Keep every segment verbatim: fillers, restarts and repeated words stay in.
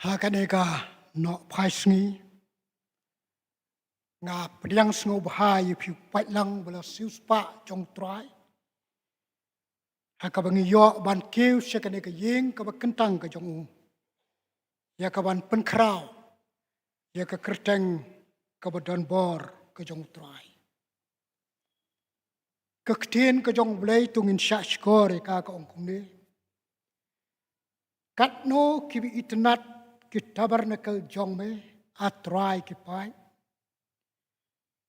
Ha kane ka nohphai sngi, nga pdiang sngewbha ïa phi u paidlang ba la siewspah jong u Trai ha kaba ngi ïoh ban kiew sha kane ka ïing kaba kyntang ka jong u, ïa ka ban pynkhraw ïa ka kyrteng kaba donbor ka jong u Trai. Ka ktien ka jong u Blei, to ngin shah shkor ïa ka, ka ong kumne: Katno kiba itynnad ki tabernacle jong me, A Trai, ki paid!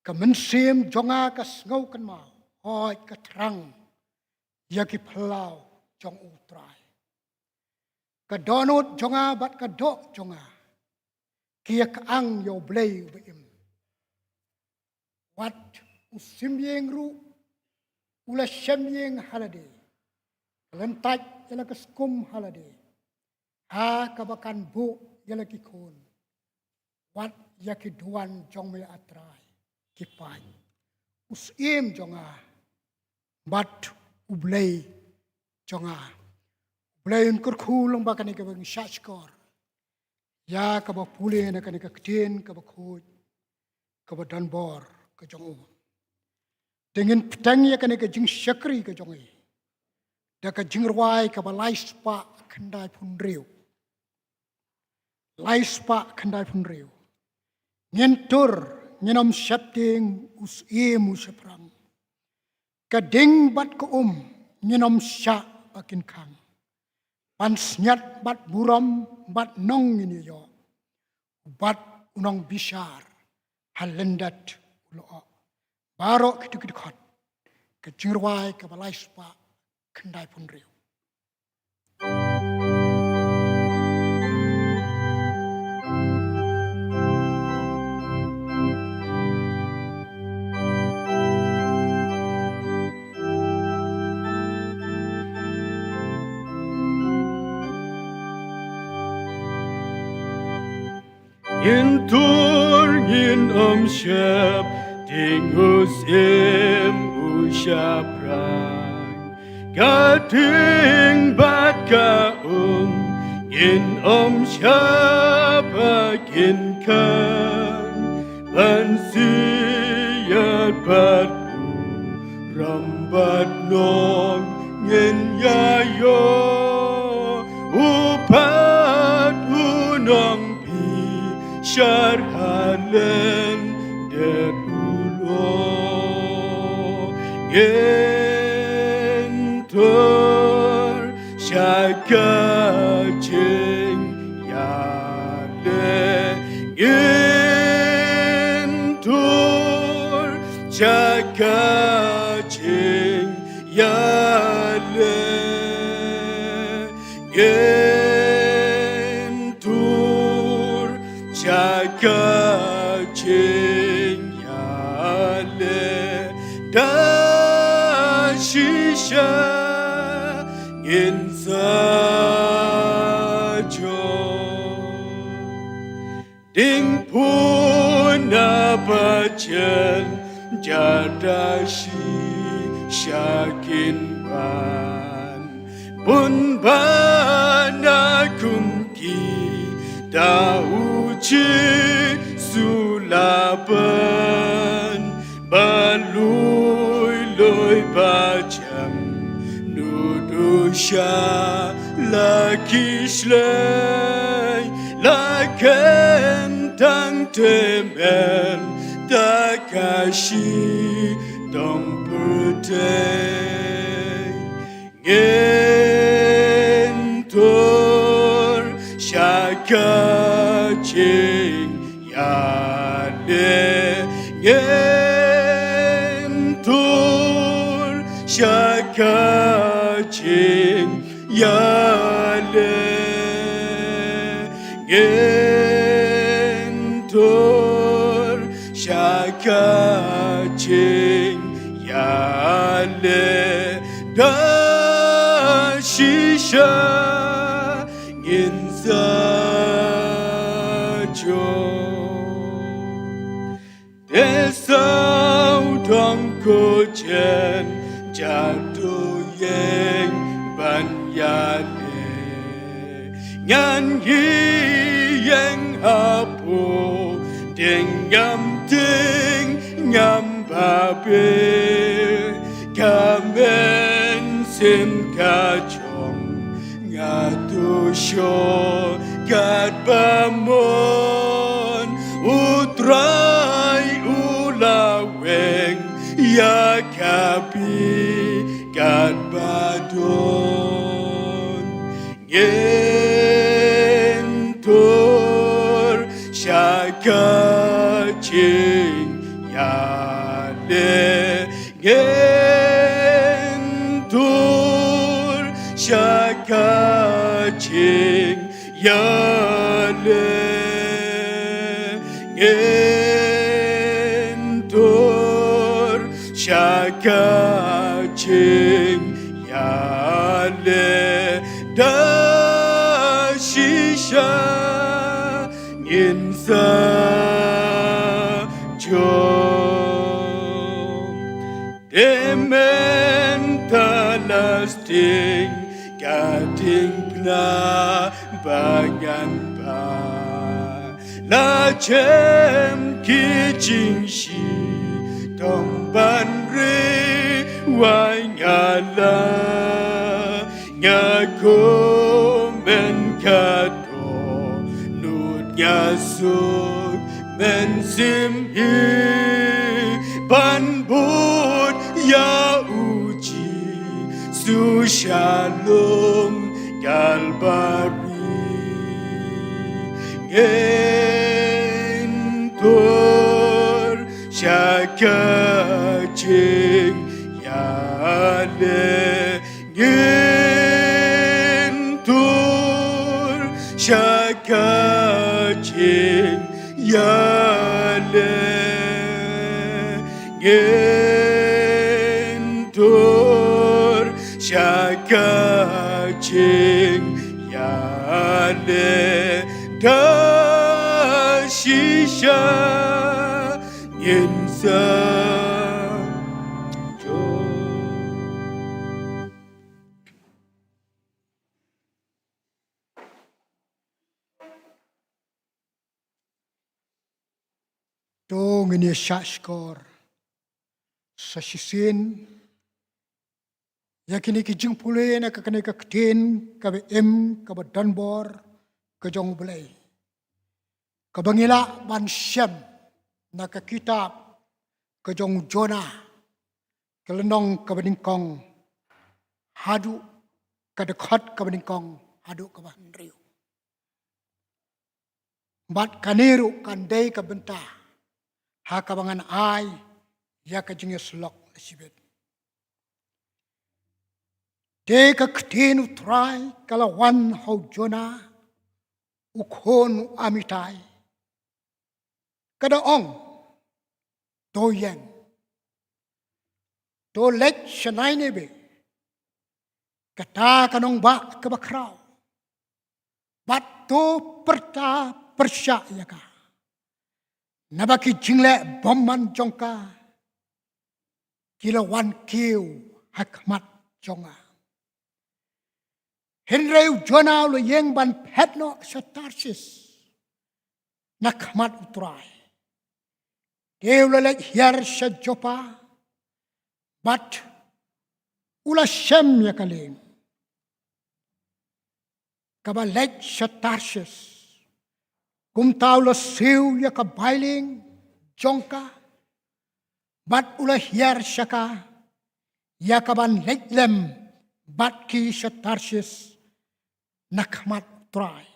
Ka mynsiem jong nga ka sngewkynmaw, hooid, ka thrang ïa ki phyllaw jong u Trai. Ka dohnud jong nga bad ka doh jong nga ki ïa kyang ïa u Blei uba im. Wat u shim ïing ruh u la shem ïing ha lade, ka lyntait ïa la ka skum ha lade, ha kaba kan buh ïa la ki khun. Wat ïa ki duwan jong me, A Trai, ki paid, u Syiem jong nga bad u Blei jong nga. U Blei un kyrkhu lyngba kane kaba ngi shah shkor ïa kaba pule na kane ka ktien kaba khuid kaba donbor ka jong u. Te ngin bteng ïa kane ka jingshakri ka jong ngi da ka jingrwai kaba laispah khyndaiphew hynriew. Laispah khyndaiphew hynriew. Ngin tur, ngin ym sheptieng, u Syiem u shaphrang. Ka ding bad ka um ngin ym shah ba kin khang. Pansngiat bad burom bad nong ngin ïoh, bad u nongbishar ha lyndet u lyoh. Baroh kito ki dkhot, ka jingrwai kaba laispah khyndaiphew hynriew. Ngin tur, ngin ym sheptieng, u Syiem u shaphrang. Ka ding bad ka um ngin ym shah ba kin khang. Pansngiat bad burom bad nong ngin ïa ïoh, u pat u nongbishar ha lyndet u lyoh. Ngin tur sha ka jingïaleh, ngin tur sha ka jingïaleh, ngin tur sha ka jingïaleh, da shisha ngin sa jop. Ding pun na ba jen jada shisha kin wan. Bun ba na kum ki da u Jisu la ban, ba lui lui ba jem nud u sha la ki shlei, la ken tang te men da ka shitom pyrthei. Ngin tur sha ka jingïaleh, ngin tur sha ka jingïaleh, ngin tur sha ka jingïaleh, da shisha ngin sa jop. Te sawdong ko jen jadu ïeng ban ïaleh, ngan ïeng Keng hapoh ding ngam ting ngam babe, ka mynsiem ka jong nga tu sho kat ba mon. U Trai u la weng ïa ka bih kat ba don. Ngin tur sha ka jingïaleh, ngin tur sha ka jingïaleh, ngin tur sha ka jingïaleh. Da shisha ngin sa jong. Te mynta la sting ka diengphna ba ngan ba la jem ki jingshitom ban ri wai nga la nga kumne ka dohnud nga suk mynsiem hi ban bud ïa u Jisu sha lum Kalbari. Ngin tur sha ka jingïaleh, ngin tur sha ka jingïaleh, ngin tur sha ka jingïaleh. Da shisha ngin sa jong. To ngin ïa shah shkor sa shisien ïa kine ki jingpule na ka kane ka ktien kaba im kaba donbor ka jong U Blei, kaba ngi lah ban shem na ka kitab ka jong u Jonah, ka lynnong kaba nyngkong haduh ka dkhot kaba nyngkong haduh kaba hynriew. Bad kane ruh kan dei ka bynta ha kaba ngan ai ïa ka jingïasyllok la shibit. Te ka ktien U Trai ka la wan ha u Jonah, u khun u Amitai, ka da ong, to ïeng, to leit sha Nineveh, kata ka nongbah kaba khraw, bad to pyrta pyrshah ïa ka, naba ki jingleh bymman jong ka ki la wan kiew ha khmat jong nga. Hynrei u Jonah u la ïeng ban phet noh sha Tarshish na khmat U Trai. Te u la leit hiar sha Joppa, bad u la shem ïa ka lieng kaba leit sha Tarshish. Kumta u la siew ïa ka bailieng jong ka, bad u la hiar sha ka ïa kaban leit lem bad ki sha Tarshish na khmat U Trai.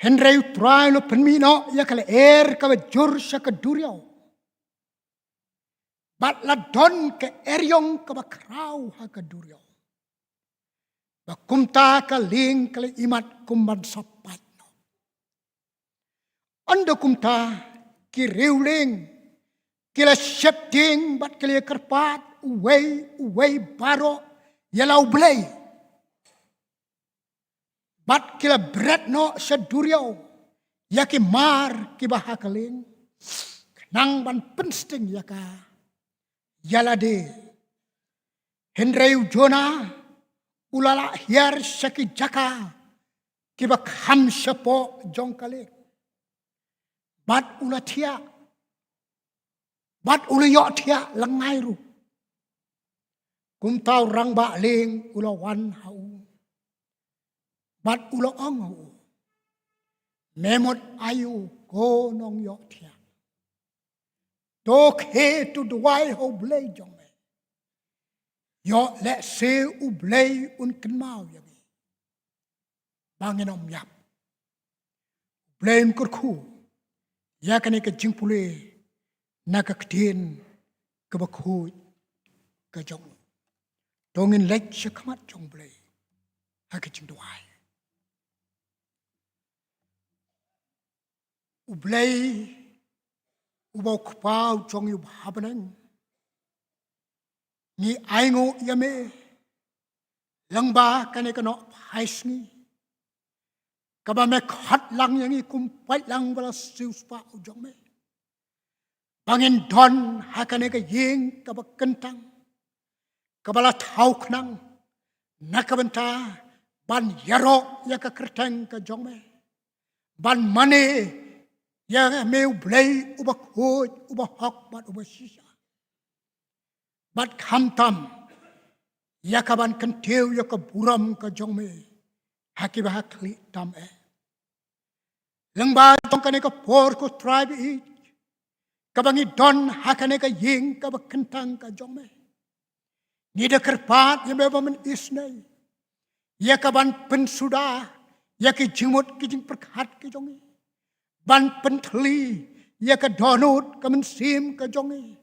Hynrei U Trai u la pynmih noh ïa ka lyer kaba jur sha ka duriaw, bad la don ka eriong kaba khraw ha ka duriaw, ba kumta ka lieng ka la imat kum ban sa pait noh. Ynda kumta ki riewlieng ki la sheptieng bad ki la ïakyrpad uwei uwei baroh ïa la U Blei, bad ki la bret noh sha duriaw ïa ki mar kiba ha ka lieng, khnang ban pynsting ïa ka ïa lade. Hynrei u Jonah u la lah hiar sha ki jaka kiba kham shapoh jong ka lieng. Bad u la thiah, bad u la ïohthiah lyngngai ruh. Kumta u rangbah lieng u la wan ha u, bad u la ong ha u, me mut aïu, ko nongïohthiah? To khie to duwai ha U Blei jong me. Ïoh lehse U Blei un kynmaw ïa ngi ba ngin ym ïap. U Blei un kyrkhu ïa kane ka jingpule na ka ktien kaba khuid ka jong u. To ngin leit sha khmat jong U Blei ha ka jingduwai. U Blei uba u Kpa u jong ngi uba ha bneng, ngi ainguh ïa me lyngba kane ka nohphai sngi kaba me khot lang ïa ngi kum paidlang ba la siewspah u jong me, ba ngin don ha kane ka ïing kaba kyntang, kaba la thaw khnang na ka bynta ban ïaroh ïa ka kyrteng ka jong me, ban mane ïa me U Blei uba khuid, uba hok bad uba shisha. Bad khamtam ïa ka ban kyntiew ïa ka burom ka jong me ha kiba ha khlieh tam eh. Lyngba jong kane ka por, ko Trai ba ïeit, kaba ngi don ha kane ka ïing kaba kyntang ka jong me, ngi da kyrpad ïa me ba men isynei ïa ka ban pynsuda ïa ki jingmut ki jingpyrkhat ki jong ngi, ban pynthylli ïa ka dohnud ka mynsiem ka jong ngi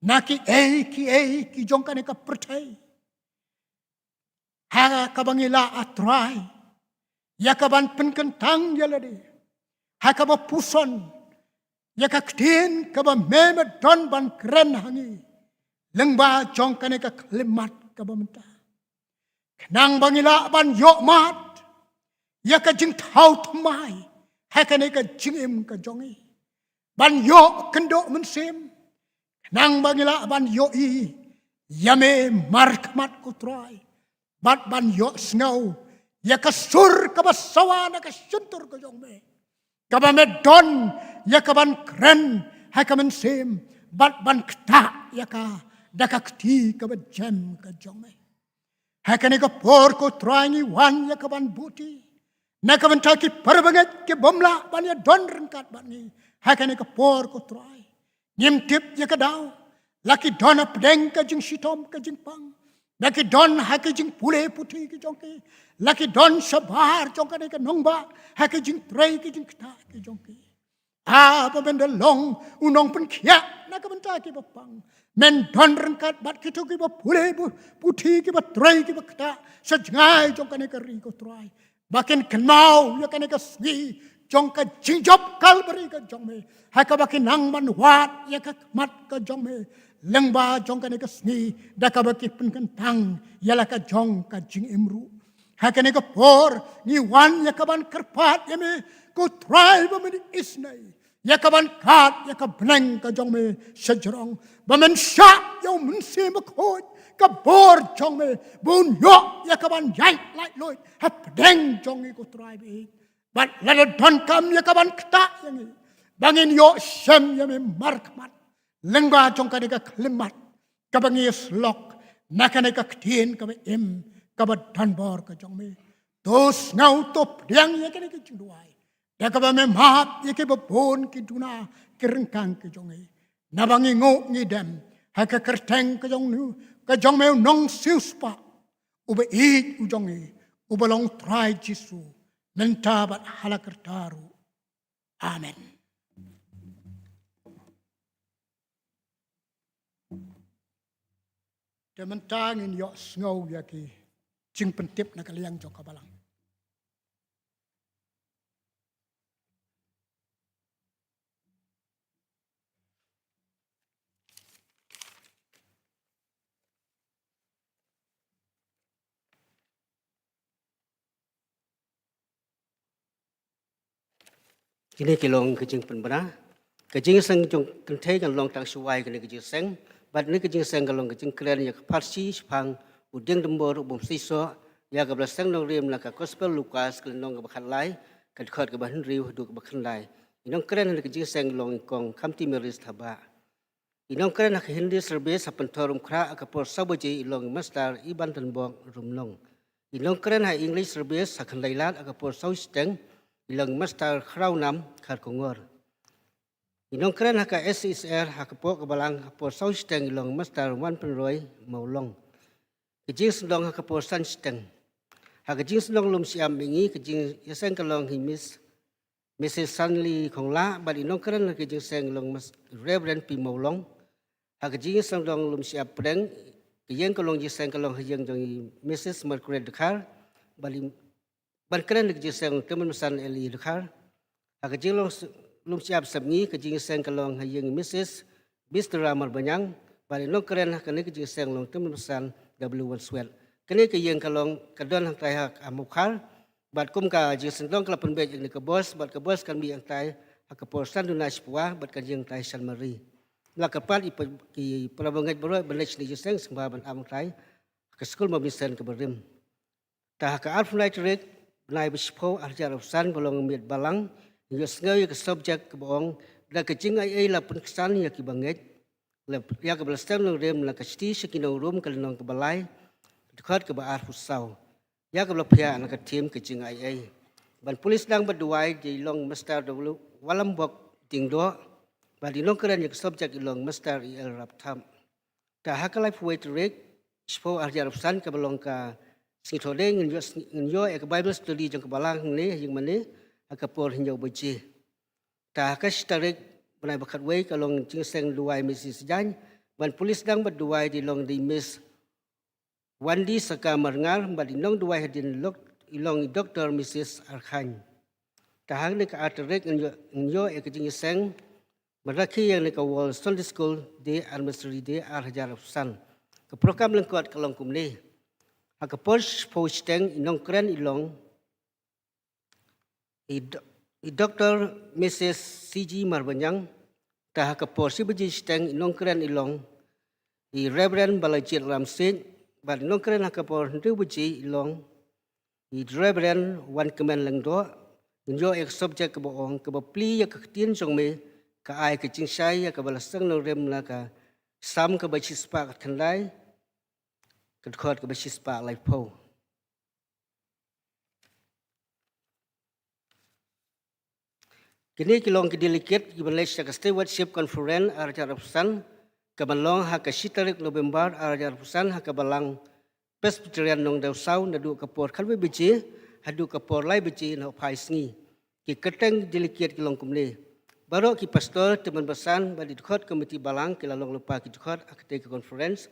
na kiei kiei ki jong kane ka pyrthei, ha kaba ngi lah, A Trai, ïa ka ban pynkyntang ïa lade ha kaba puson ïa ka ktien kaba me me don ban kren ha ngi lyngba jong kane ka khyllipmat kaba mynta, khnang ba ngi lah ban ïohmad ïa ka jingthaw thymmai ha kane ka jingim ka jong ngi, ban ïoh kynduh mynsiem, khnang ba ngi lah ban ïohi ïa me markhmat, ko Trai, bad ban ïohsngew ïa ka sur kaba sawa na ka shyntur ka jong me, kaba me don ïa ka ban kren ha ka mynsiem bad ban ktah ïa ka da ka kti kaba jem ka jong me. Ha kane ka por, ko Trai, ngi wan ïa ka ban buhti na ka bynta ki para bangeit ki bym lah ban ïadon ryngkat bad ngi ha kane ka por, ko Trai. Ngim tip ïa ka daw, la ki don hapdeng ka jingshitom ka jingpang, la ki don ha ki jingpule puthi ki jong ki, la ki don shabar jong kane ka nongbah ha ki jingtrei ki jingktah ki jong ki. Ah, ba men da long u nongpynkhiah na ka bynta kiba pang. Men don ryngkat bad kito kiba pule bu-, puthi, kiba trei, kiba ktah sha jngai jong kane ka ri, ko Trai, ba kin kynmaw ïa kane ka sngi jong ka jingjop Kalbari ka jong me, ha kaba kin nang ban wad ïa ka khmat ka jong me lyngba jong kane ka sngi, da kaba ki pynkyntang ïa la ka jong ka jingim ruh. Ha kane ka por, ngi wan ïa ka ban kyrpad ïa me, ko Trai, ba men isynei ïa ka ban kad ïa ka bneng ka jong me sha jrong, ba men shah ïa u Mynsiem Bakhuid, ka bor jong me, ba un ïoh ïa ka ban ïaid laitluid hapdeng jong ngi, ko Trai ba ïeit. Bad lada donkam ïa ka ban ktah ïa ngi, ba ngin ïoh shem ïa me markhmat lyngba jong kane ka khyllipmat kaba ngi ïasyllok na kane ka ktien kaba im, kaba donbor ka jong me. To sngew, to pdiang ïa kane ka jingduwai, da kaba me map ïa kiba bun ki duna ki ryngkang ki jong ngi, naba ngi nguh ngi dem ha ka kyrteng ka jong u, ka jong me u Nongsiewspah uba ïeit u jong ngi, uba long Trai Jisu, mynta bad ha la karta ruh. Amen. Te mynta ngin ïohsngew ïa ki jingpyntip na ka liang jong ka balang. Kine ki long ka jingpynbna. Ka jingseng jong kynthei kan long tang shuwa ïa kane ka jingseng. Bad kane ka jingseng kan long ka jingkren ïa ka pharshi shaphang u dieng dymbor u bym seisoh, Ïa kaba la sdang nongrim na ka Gospel Lukas, ka lynnong kaba khatlai, ka dkhot kaba hynriew haduh kaba khyndai. I nongkren ha kane ka jingïaseng i long i Kong Khamti Mary Thabah. I nongkren ha ka Hindi service ha Pynthorumkhrah ha ka por saw baje i long i Master Ibantanbok Rumnong. I nongkren ha English service ha Khyndailad ha ka por saw shiteng i long i Master Khrawnam Kharkongor. I nongkren ha ka S S R ha ka por ka Balang ha por saw shiteng i long i Master Wanpynroi Mawlong. Ka jingsngewdong ha ka por san shiteng. Ha ka jingsngewdong lum shyiap mihngi, ka jingïaseng ka long hi Miss Missus Sanli Khonglah, bad i nongkren ha ka jingïaseng i long Mas-, Reverend P Mawlong. Ha ka jingsngewdong lum shyiap pdeng, ka ïing ka long jingïaseng ka long ha ïing jong i Missus Margaret Dkhar, bad i ban kren ha ka jingïaseng Tymmen Basan Eli Dkhar. Ha ka jinglong s-, lum shyiap sepngi, ka jingïaseng ka long ha ïing i Missus Bistra Marbaniang, bad i nongkren ha kane ka jingïaseng long Tymmen Basan W Wanswet. Kane ka ïing ka long ka don hangtai ha Amokha, bad kum ka jingsngewdong ka la pynbeit ïa kane ka bos, bad ka bos kan mih hangtai ha ka por san duna shiphew, bad kan ïeng hangtai Chanmari. La kyrpad i pa-, ki para bangeit baroh ban leit sha kane ka jingïaseng sngewbha ban ap hangtai ha ka skul Mawbeiñsen kaba rim. Te ha ka arphew lai tarik bnai ba shiphew, arhajar arphew san, ba long miet Balang, ngin ïohsngew ïa ka subject kaba ong, Da ka Jingaiei La Pynksan ïa ki Bangeit, la, ïa kaba la sdang nongrim na ka shithi sha ki nongrum, ka lynnong kaba lai, dkhot kaba arphew saw. Ïa kaba la phiah na ka theme Ka Jingaiei. Ban pule sdang bad duwai dei i long Master W Walambok Diengdoh, bad i nongkren ïa ka subject i long Master E L Rapthap. Te ha ka laiphew wei tarik shiphew, arhajar arphew san, kaba long ka Sngi Thohdieng, ngin ïoh, ngin ïoh ïa ka Bible study jong ka Balang hangne ha ïing mane ha ka por hynñiew baje. Te ha ka shi tarik bnai ba khatwei ka long jingïaseng duwai Missis Jaiñ, ban pule sdang bad duwai dei i long dei i Miss Wandi Saka Marngar, bad i nongduwai hadien lok-, i long i Doktor Missis Arkhan. Te ha kane ka ar tarik ngin ïoh, ngin ïoh ïa ka jingïaseng ban rakhe ïa kane ka World Sunday School Day Anniversary Day, arhajar arphew san. Ka program lyngkot ka long kumne. Ha ka por shiphew shiteng i nongkren i long i Do-, i Doktor Missus C G Marbaniang. Te ha ka por shi baje shiteng i nongkren i long i Reverend Balajied Ramsiej, bad i nongkren ha ka por hynriew baje i long i Reverend Wankmen Lyngdoh. Ngin ïoh ïa ka subject kaba ong, Kaba Plie ïa ka Ktien jong Me, Ka Ai ka Jingshai, ïa kaba la sdang nongrim na ka Salm kaba shispah khatkhyndai, ka dkhot kaba shispah laiphew. Kine ki long ki delegate kiban leit sha ka Stewardship Conference arhajar arphew san, kaban long ha ka shi tarik November arhajar arphew san ha ka Balang Presbyterian Nongdewsaw, naduh ka por khatwei baje haduh ka por lai baje na u phai sngi. Ki kyrteng delegate ki long kumne. Baroh ki pastor, tymmen basan bad ki dkhot komiti balang ki la long lypa ki dkhot ha katei ka conference.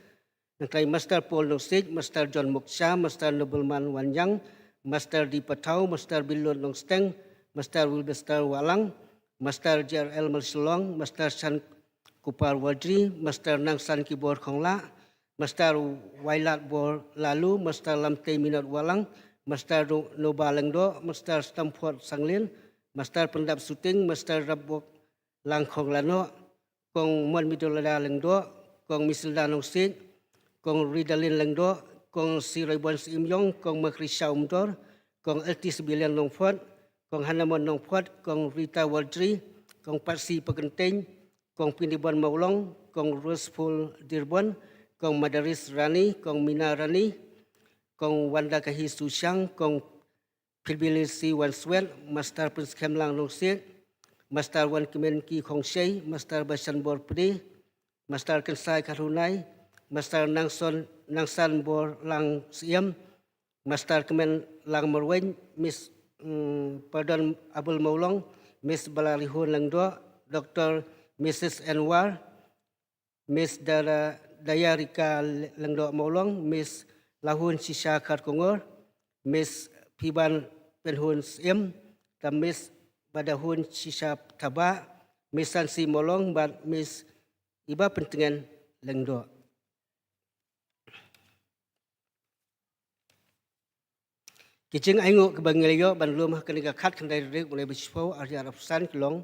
Nangta i Master Paul Nongsiej, Master John Mokcha, Master Nobleman Wanjang, Master D Pathaw, Master Bilun Nongsteng, Master Wilbester Wahlang, Master J R L Malshlong, Master Chan Kupar Wadri, Master Nangsan Kibor Khonglah, Master Wailat Bor Lalu, Master Lamtei Minot Wahlang, Master No-, Noba Lyngdoh, Master Stamford Sanglin, Master Pyndap Suting, Master Rapbok Langkhong Lanoh, Kong Mon Midolada Lyngdoh, Kong Misilda Nongsiej, Kong Ridalin Lyngdoh, Kong Siroibon Syiemliong, Kong Makrisha Umdor, Kong Eltis Bilian Nongphot, Kong Hanamon Nongphot, Kong Rita Wardri, Kong Patsi Pakenteng, Kong Pinibon Mawlong, Kong Roseful Dirbon, Kong Madaris Rani, Kong Mina Rani, Kong Wanda Kahi Sushang, Kong Philbilisi Wanswet, Master Prince Khemlang Nongsiej, Master Wan Kimen Ki Khongshei, Master Bashan Bor Pde, Master Kensai Karhunai, Master Nangson, Nangsan Bor Lang Siem, Master Kmen Lang Marweng, Miss, mm, Pardon Abul Mawlong, Miss Balarihun Langdoh, Doktor Missus Anwar, Miss Dara-, Dayarika Lengdoh Mawlong, Miss Lahun Shisha Kharkongor, Miss Piban Penhun Siem, ta Miss Badahun Shisha Taba, Miss Sansi Mawlong, bad Miss Iba Pentngen Lengdoh. Ki jingainguh kiba ngi la ïoh ban lum ha kane ka khatkhyndai tarik u Naiwieng shiphew arhajar arphew san ki long.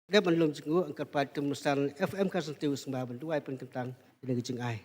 Dep ban lum jingïaroh, nga kyrpad ïa u Mister F M Kharsyntiew Symbai ban duwai pynkyntang ïa kane ka jingai.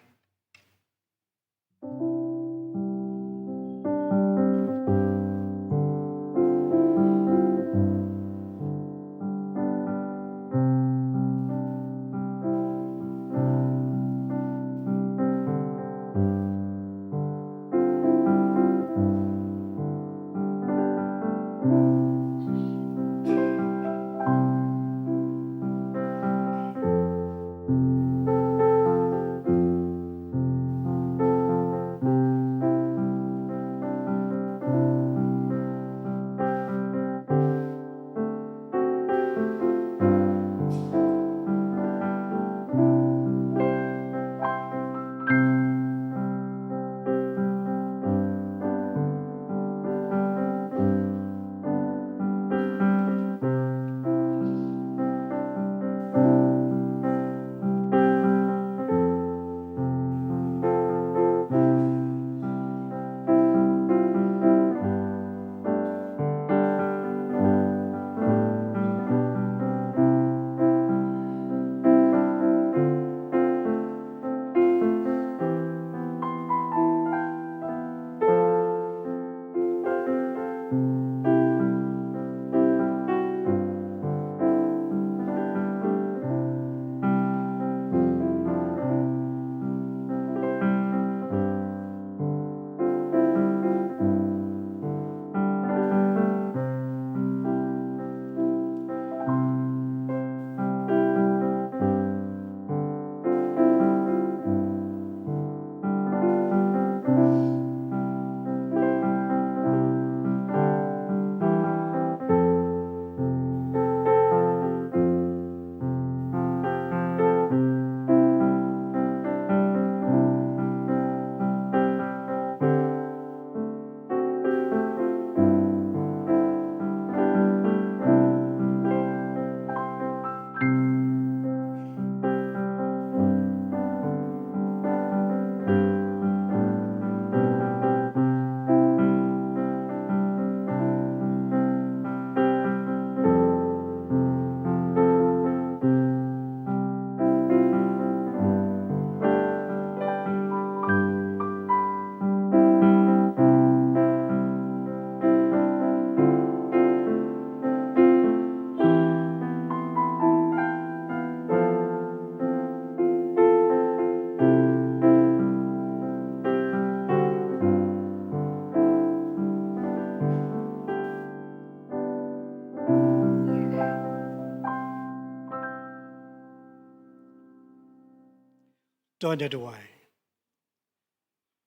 To ngin ïa duwai.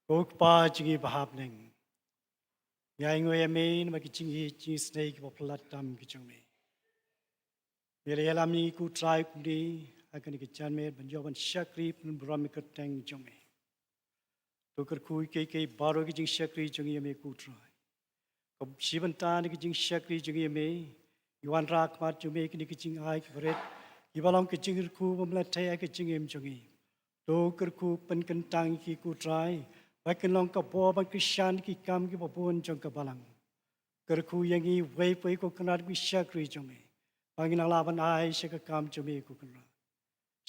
Ko Kpa jong ngi ba ha bneng, ngi ainguh ïa me namar ki jingïeit jingisynei kiba palat tam ki jong me. Me la ïalam ïa ngi ko Trai kumne ha kane ka janmiet ban ïoh ban shakri pynburom ïa ka kyrteng jong me. To kyrkhu ïa kiei kiei baroh ki jingshakri jong ngi ïa me ko Trai. Ka shi bynta na ki jingshakri jong ngi ïa me, ngi wanrah ha khmat jong me kine ki jingai kiba rit, kiba long ka jingkyrkhu ba me la theh ha ka jingim jong ngi. To kyrkhu pynkyntang ïa ki ko Trai, ba kin long ka bor ban kyrshan ïa ki kam kiba bun jong ka balang. Kyrkhu ïa ngi uwei pa uwei ko Kynrad ki shakri jong me, ba ngin nang lah ban ai sha ka kam jong me ko Kynrad.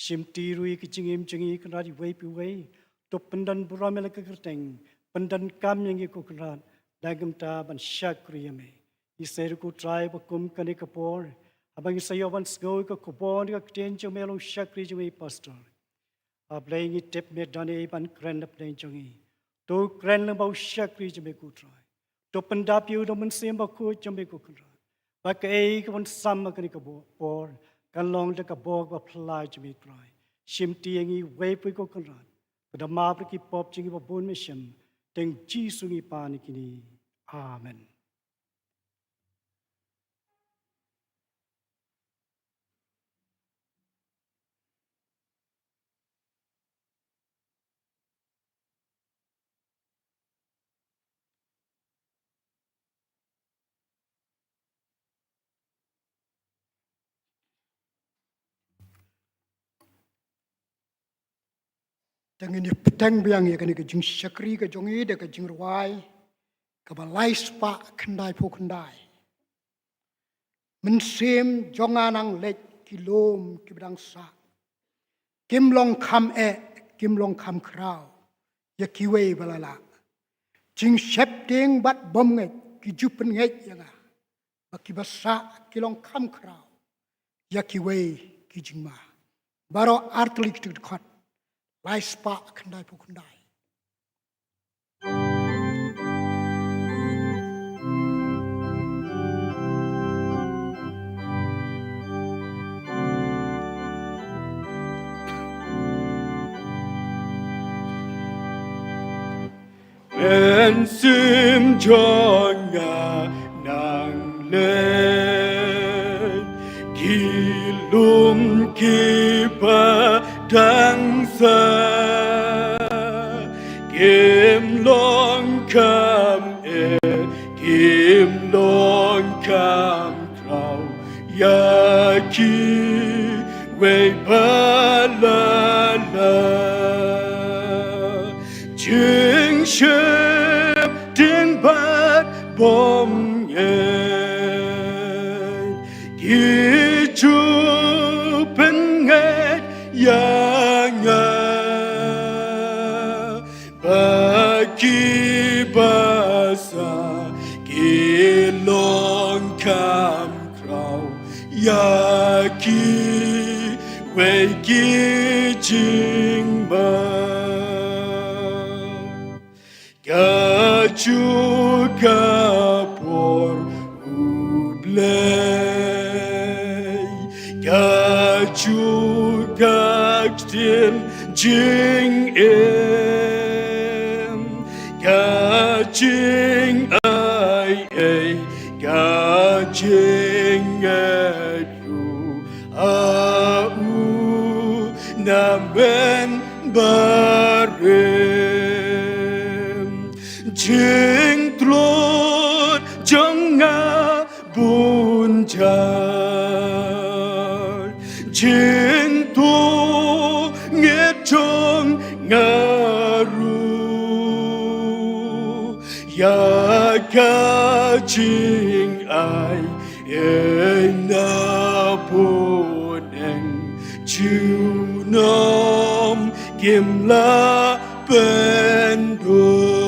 Shimti ruh ïa ki jingim jong ngi Kynrad iwei pa iwei. To pyndon burom ïa la ka kyrteng, pyndonkam ïa ngi ko Kynrad, da kumta ban shakri ïa me. Ngi sngew ruh ko Trai ba kum kane ka por, haba ngi sa ïoh ban sngew ïa ka khubor na ka ktien jong me long shakri jong me pastor. A Blei ngi tip me don ei ban kren na pdeng jong ngi. To kren lyngba u shakri jong me ko Trai. To pyndap ïa u da u Mynsiem Bakhuid jong me ko Kynrad. Ba kaei kaban sam ha kane ka bo-, por, kan long da ka bor ba phylla jong me Trai. Shimti ïa ngi uwei pa uwei ko Kynrad. To da map ïa ki pop jong ngi ba bun me shim. Tang Jisu ngi pan ïa kine. Amen. Te ngin ïa bteng biang ïa kane ka jingshakri ka jong ngi da ka jingrwai kaba lai spah khyndai phew khyndai. Mynsiem jong nga nang leit ki lum kiba dang sah. Kim long kham eh, kim long kham khraw ïa kiwei ba la lah. Jingsheptieng bad bymngeit ki ju pynngeit ïa nga, ba kiba sah ki long kham khraw ïa kiwei ki jingma. Baroh artylli ki dkhot, lai spah khyndai phew khyndai. Mynsiem jong nga nang leh ki lum kiba dang sah, kim long kham eh, kim long kham khraw ïa kiwei ba la lah. Jingsheptieng bad bymngeit ki ju pynngeit ïa nga, ba kiba sah ki long kham khraw ïa kiwei ki jingma. Kajuh ka por U Blei, kajuh ka ktien jingim, ka jingai ei, ka jingngeit ruh ha u namen barim. Jingtlot jong nga bun jait, jingtngit jong nga ruh ïa ka jingai ei na bneng, junom kim lah pynduh.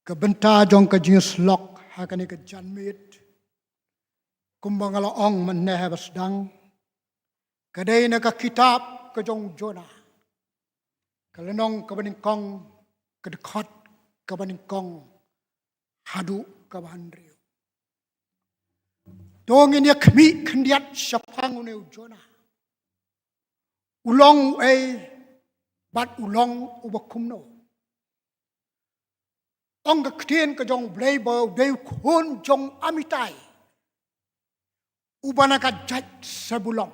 Ka bynta jong ka jingïasyllok ha kane ka janmiet, kumba nga la ong mynne ha ba sdang, ka dei na ka kitab ka jong Jonah, ka lynnong kaba nyngkong, ka dkhot kaba nyngkong haduh kaba hynriew. To ngin ïa khmih khyndiat shaphang une u Jonah. U long uei bad u long uba kumno? Ong ka ktien ka jong U Blei ba u dei u khun jong Amitai, uba na ka jait Sebulon.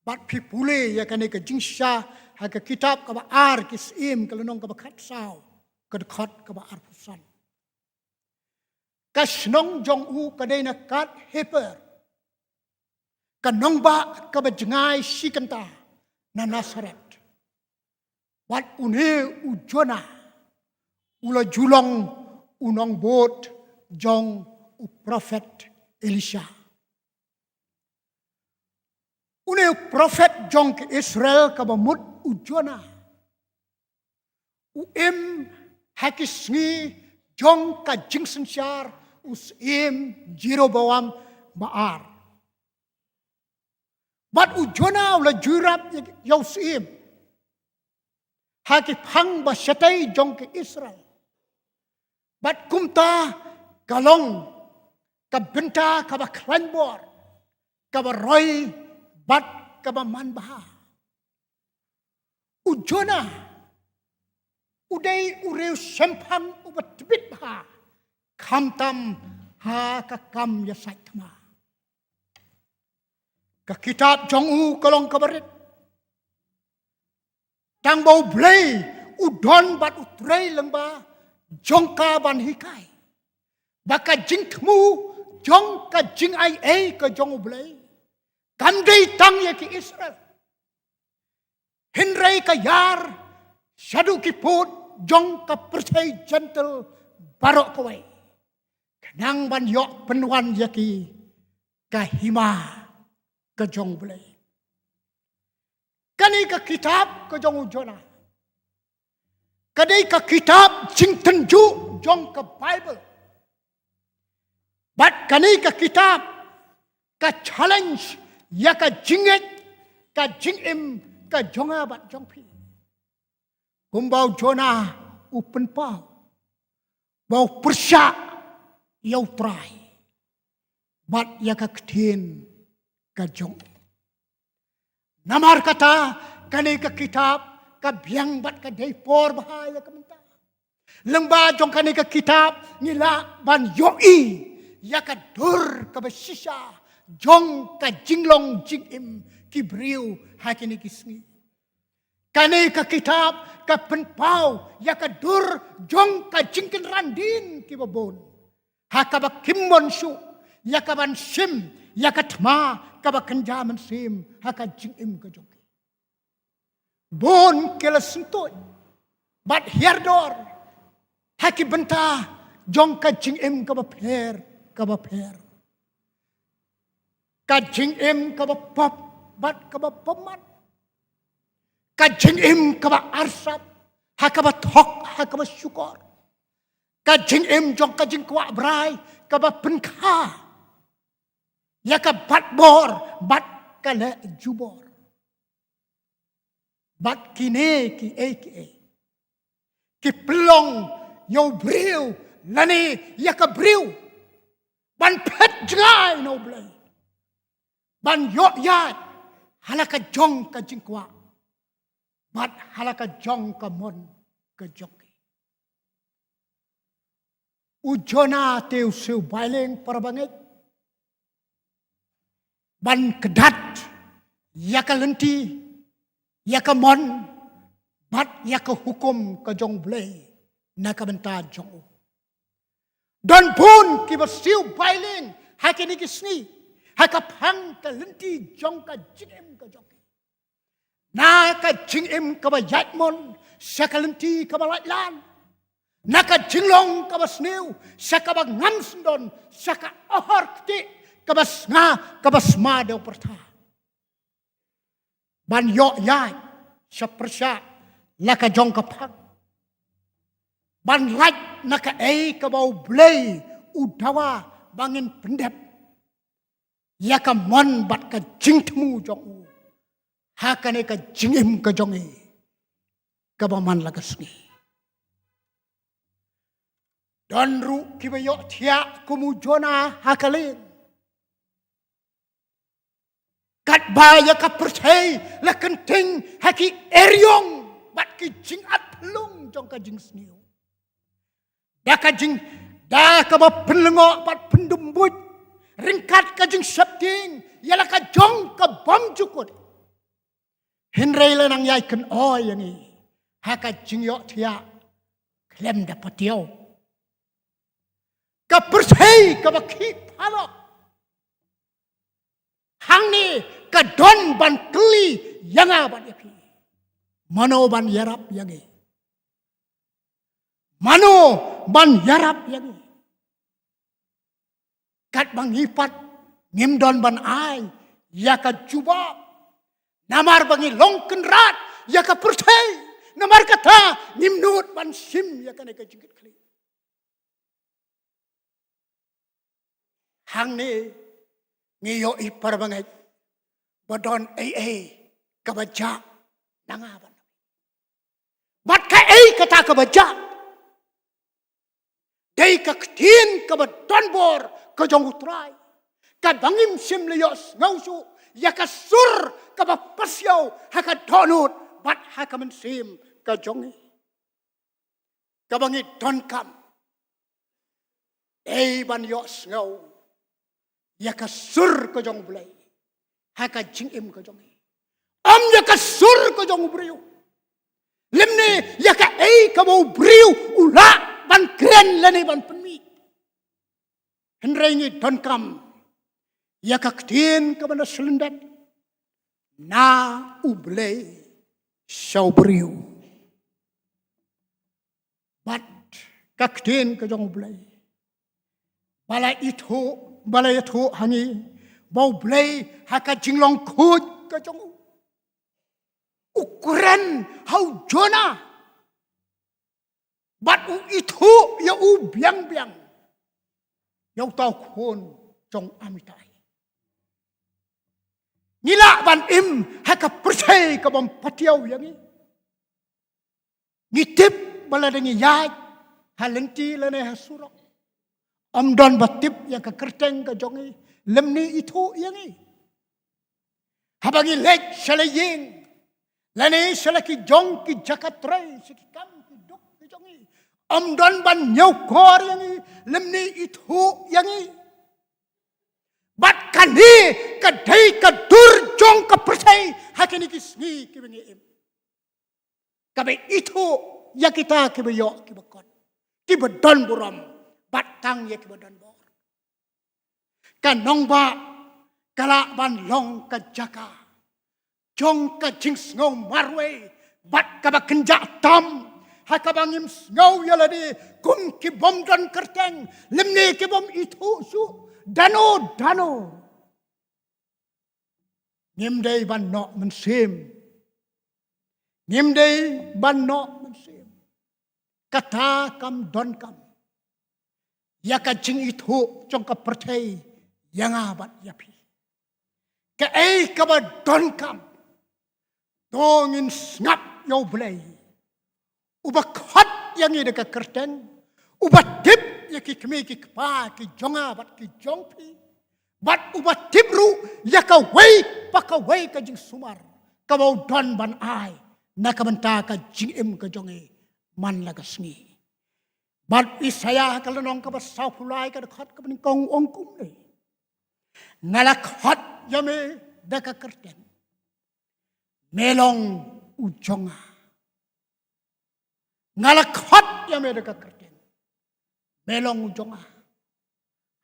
Bad phi pule ïa kane ka jingshisha ha ka kitab kaba ar Ki Syiem, ka lynnong kaba khatsaw, ka dkhot kaba arphew san. Ka shnong jong u ka dei na Gath Hepher, ka nongbah kaba jngai shi kynta na Nasareth. Bad une u Jonah u la ju long u nongbud jong u prophet Elisha. Une u prophet jong ki Israel kaba mut u Jonah, u im ha ki sngi jong ka jingsynshar u Syiem Jeroboam ba ar. Bad u Jonah u la ju ïarap ïa u syiem ha ki phang ba shatei jong ki Israel. Bad kumta ka long ka bynta kaba khlaiñ bor, kaba roi bad kaba manbha. U Jonah u dei u riew shemphang uba tbit bha, khamtam ha ka kam ïasaid thma. Ka kitab jong u ka long kaba rit. Tang ba U Blei u don bad u trei lyngba jong ka ban hikai ba ka jingthmu jong ka jingai ei ka jong U Blei kam dei tang ïa ki Israel, hynrei ka ïar shaduh ki pud jong ka pyrthei Jentil baroh kawei, khnang ban ïoh pynwan ïa ki ka hima ka jong U Blei. Kane ka kitab ka jong u Jonah ka dei ka kitab jingtynjuh jong ka Baibl. Bad kane ka kitab ka challenge ïa ka jingngeit, ka jingim ka jong nga bad jong phi. Kumba u Jonah u pynpaw ba u pyrshah ïa U Trai bad ïa ka ktien ka jong u. Namar kata, kane ka kitab ka biang bad ka dei por bha ïa ka mynta. Lyngba jong kane ka kitab ngi lah ban ïohi ïa ka dur kaba shisha jong ka jinglong jingim ki briew ha kine ki sngi. Kane ka kitab ka pynpaw ïa ka dur jong ka jingkynran dien kiba bun ha kaba kim mon shuh ïa ka ban shim ïa ka thma kaba kynja mynsiem ha ka jingim ka jong ki. Bun ki la syntuid bad hiar dor ha ki bynta jong ka jingim kaba pher kaba pher. Ka jingim kaba pop bad kaba pop mat. Ka jingim kaba arsap ha kaba thok ha kaba shukor. Ka jingim jong ka jingkwah brai kaba pynkha ïa ka bat bor bad ka leh jubor. Bad kine kiei kiei ki pynlong ïa u briew lane ïa ka briew ban phet jngai na U Blei, ban ïoh ïaid ha la ka jong ka jingkwah bad ha la ka jong ka mon ka jong ki. U Jonah te u siew baileng, para bangeit, ban kdat ïa ka lynti, ïa ka mon bad ïa ka hukum ka jong U Blei na ka bynta jong u. Don bun kiba siew baileng ha kine ki sngi ha ka phang ka lynti jong ka jingim ka jong ki. Na ka jingim kaba ïaid mon sha ka lynti kaba lait lan, na ka jinglong kaba sniew sha kaba ngam syndon, sha ka ohor ktieh kaba snga kaba sma da u pyrtha. Ban ïoh ïaid sha pyrshah la ka jong ka phang, ban lait na kaei kaba U Blei u dawa ba ngin pyndep ïa ka mon bad ka jingthmu jong u ha kane ka jingim ka jong i kaba man la ka sngi. Don ruh kiba ïohthiah kum u Jonah ha ka lieng, katba ïa ka pyrthei la kynting ha ki eriong bad ki jingat phyllung jong ka jingsniew. Da ka jing, da kaba pynlyngngoh bad pyndumbuid ryngkat ka jingsheptieng ïa la ka jong ka bymjukut. Hynrei la nang ïai kynnoh ïa ngi ha ka jingïohthiah khlem da patiaw. Ka pyrthei kaba khih phalok hangne ka don ban kylli ïa nga bad ïa phi. Mano ban ïarap ïa ngi? Mano ban ïarap ïa ngi? Katba ngi pat ngim don ban ai ïa ka jubab, namar ba ngi long kynrad ïa ka pyrthei. Namar kata ngim nud ban shim ïa kane ka jingkitkhlieh. Hangne ngi ïohi, para bangeit, ba don ei ei kaba jah na nga bad na phi. Bad kaei kata kaba jah? Dei ka ktien kaba don bor ka jong U Trai, kaba ngim shym la ïohsngew shuh ïa ka sur kaba pasiaw ha ka dohnud bad ha ka mynsiem ka jong ngi. Kaba ngi donkam dei ban ïohsngew ïa ka sur ka jong U Blei ha ka jingim ka jong ngi, ym ïa ka sur ka jong u briew, lymne ïa kaei kaba u briew u lah ban kren lane ban pynmih. Hynrei ngi donkam ïa ka ktien kaba na shlyndet na U Blei sha u briew. Bad ka ktien ka jong U Blei ba la ithuh, ba la ithuh ha ngi, ba U Blei ha ka jinglong khuid ka jong u, u kren ha u Jonah. Bad u ithuh ïa u biang biang, ïa uta u khun jong Amittai. Ngi lah ban im ha ka pyrthei ka bym patiaw ïa ngi. Ngi tip ba lada ngi ïaid ha lynti lane ha surok, ym don ba tip ïa ka kyrteng ka jong ngi, lymne ithuh ïa ngi. Haba ngi leit sha la ïing lane sha la ki jong ki jaka trei, sha ki kam ki duk ki jong ngi, ym don ban ñiewkor ïa ngi, lymne ithuh ïa ngi. Bad kane ka dei ka dur jong ka pyrthei ha kine ki sngi kiba ngi im, kaba ithuh ïa kita kiba ïoh kiba kot, kiba don burom, bad tang ïa kiba don bor. Ka nongbah ka lah ban long ka jaka jong ka jingsngew marwei bad kaba kynjah tam, ha kaba ngim sngew ïa lade kum ki bym don kyrteng, lymne ki bym ithuh shuh. Dano dano ngim dei ban noh mynsiem. Ngim dei ban noh mynsiem. Kata kam donkam ïa ka jingithuh jong ka pyrthei ïa nga bad ïa phi. Kaei kaba donkam, to ngin sngap ïa U Blei, uba khot ïa ngi da ka kyrteng, uba tip ïa ki kmie ki kpa ki jong nga bad ki jong phi, bad uba tip ruh ïa kawei pa kawei ka jingsumar kaba u don ban ai na ka bynta ka jingim ka jong ngi man la ka sngi. Bad Isaïah ka lynnong kaba sawphew lai ka dkhot kaba nyngkong u ong kumne: Nga la khot ïa me da ka kyrteng, me long u jong nga. Nga la khot ïa me da ka kyrteng, me long u jong nga.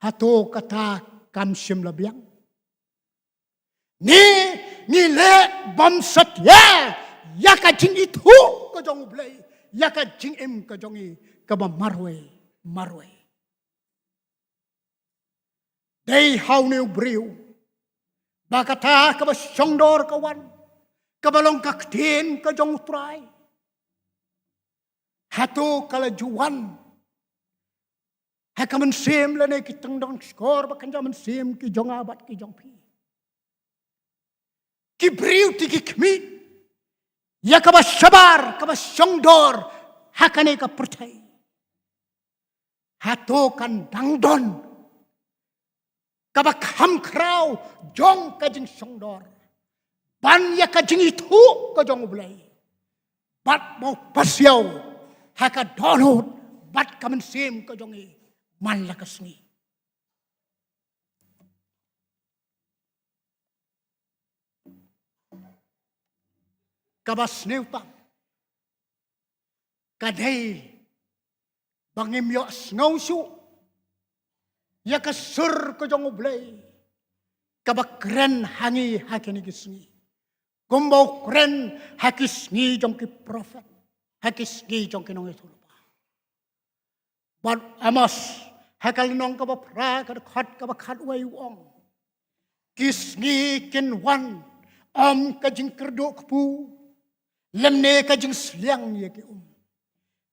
Hato kata kam shym la biang? Ngi, ngi leh bymsatia ïa ka jingithuh ka jong U Blei ïa ka jingim ka jong ngi kaba marwei marwei. Dei ha une u briew ba kata kaba shongdor ka wan, kaba long ka ktien ka jong U Trai, hato ka la ju wan ha ka mynsiem lane ki tyngdong shkor ba kynja mynsiem ki jong nga bad ki jong phi? Ki briew te ki khmih ïa kaba shabar, kaba shongdor ha kane ka pyrthei. Hato kan dang don kaba kham khraw jong ka jingshongdor ban ïa ka jingithuh ka jong U Blei bad ba u pasiaw ha ka dohnud bad ka mynsiem ka jong ngi man la ka sngi? Kaba sniew tam ka dei ba ngim ïohsngew shuh ïa ka sur ka jong U Blei kaba kren ha ngi ha kine ki sngi, kumba u kren ha ki sngi jong ki prophet, ha ki sngi jong ki nongïathuhlypa. Bad Amos ha ka lynnong kaba phra ka dkhot kaba khatwei u ong: Ki sngi kin wan, ym ka jingkyrduh kpu lymne ka jingsliang ïa ki um,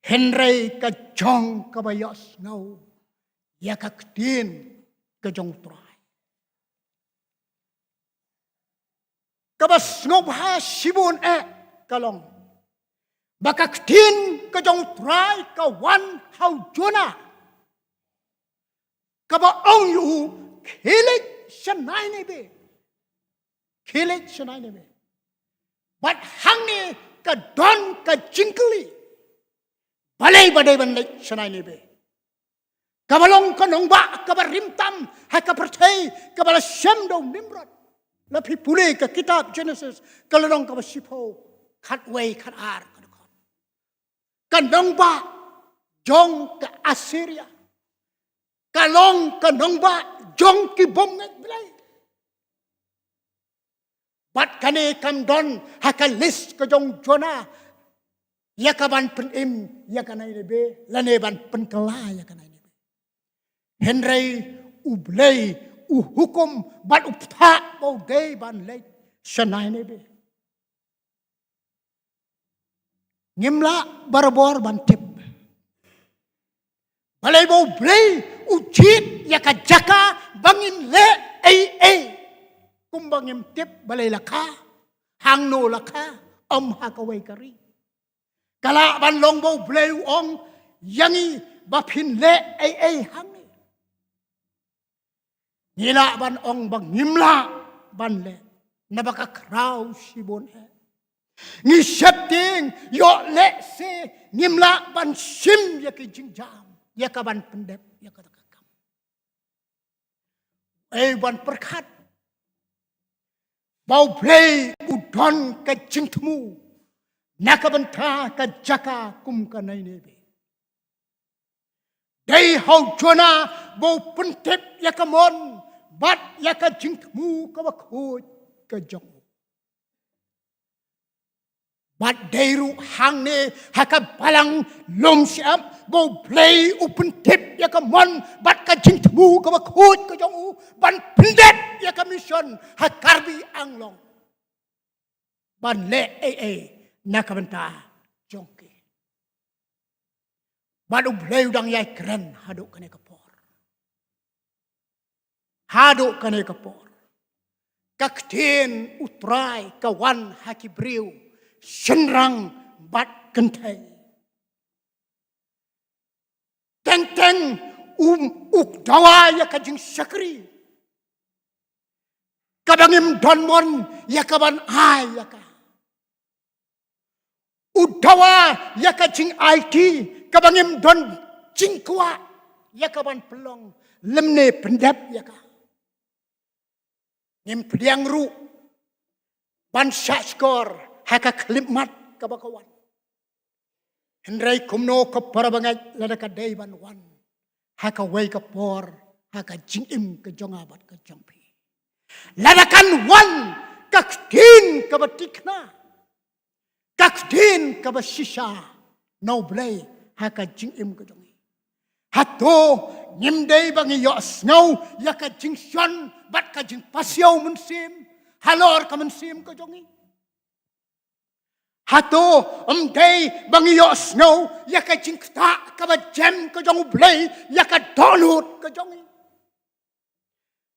hynrei ka jong kaba ïohsngew ïa ka ktien ka jong U Trai. Kaba sngewbha shibun eh ka long ba ka ktien ka jong U Trai ka wan ha u Jonah, kaba ong ïa u: Khie leit sha Ninive. Khie leit sha Ninive. Bad hangne ka don ka jingkylli: Balei ba dei ban leit sha Ninive, kaba long ka nongbah kaba rim tam ha ka pyrthei, kaba la shem da u Nimrod? La phi pule ka kitab Genesis ka lynnong kaba shiphew, khatwei khatar ka dkhot. Ka nongbah jong ka Assyria, ka long ka nongbah jong ki bym ngeit Blei. Bad kane kam don ha ka list ka jong Jonah ïa ka ban pynim ïa ka Ninibe, lane ban pynkylla ïa ka Ninibe. Hynrei U Blei u hukum bad u phah ba u dei ban leit sha Ninibe. Ngim lah barabor ban tip balei ba U Blei u jied ïa ka jaka ba ngin leh ei ei. Kumba ngim tip balei la kha, hangno la kha, ym ha kawei ka ri. Ka lah ban long ba U Blei u ong ïa ngi ba phin leh ei ei hangne. Ngi lah ban ong ba ngim lah ban leh, naba ka khraw shibun eh. Ngi sheptieng ïoh lehse ngim lah ban shim ïa ki jingjam, ïa ka ban pyndep ïa kata ka kam. Ei, ban pyrkhat ba U Blei u don ka jingthmu na ka bynta ka jaka kum ka Ninibe. Dei ha u Jona ba u pyntip ïa ka mon bad ïa ka jingthmu kaba khuid ka jong u. Bad dei ruh hangne ha ka balang lum shyiap ba U Blei u pyntip ïa ka mon bad ka jingthmu kaba khuid ka jong u ban pyndep ïa ka mission ha Karbi Anglong, ban leh ei ei na ka bynta jong ki. Bad U Blei u dang ïai kren haduh kane ka por. Haduh kane ka por, ka ktien U Trai ka wan ha ki briew shynrang bad kynthei. Teng teng u, u dawa ïa ka jingshakri kaba ngim don mon ïa ka ban ai ïa ka. U dawa ïa ka jingaiti kaba ngim don jingkwah ïa ka ban pynlong lymne pyndep ïa ka. Ngim pdiang ruh ban shahshkor ha ka khyllipmat kaba ka wan. Hynrei kumno ko para bangeit, lada ka dei ban wan ha kawei ka por ha ka jingim ka jong nga bad ka jong phi, lada kan wan ka ktien kaba tikna, ka ktien kaba shisha na U Blei ha ka jingim ka jong ngi, hato ngim dei ba ngi ïohsngew ïa ka jingshon bad ka jingpasiaw mynsiem halor ka mynsiem ka jong ngi? Hato ym dei ba ngi ïohsngew ïa ka jingktah kaba jem ka jong U Blei ïa ka dohnud ka jong ngi?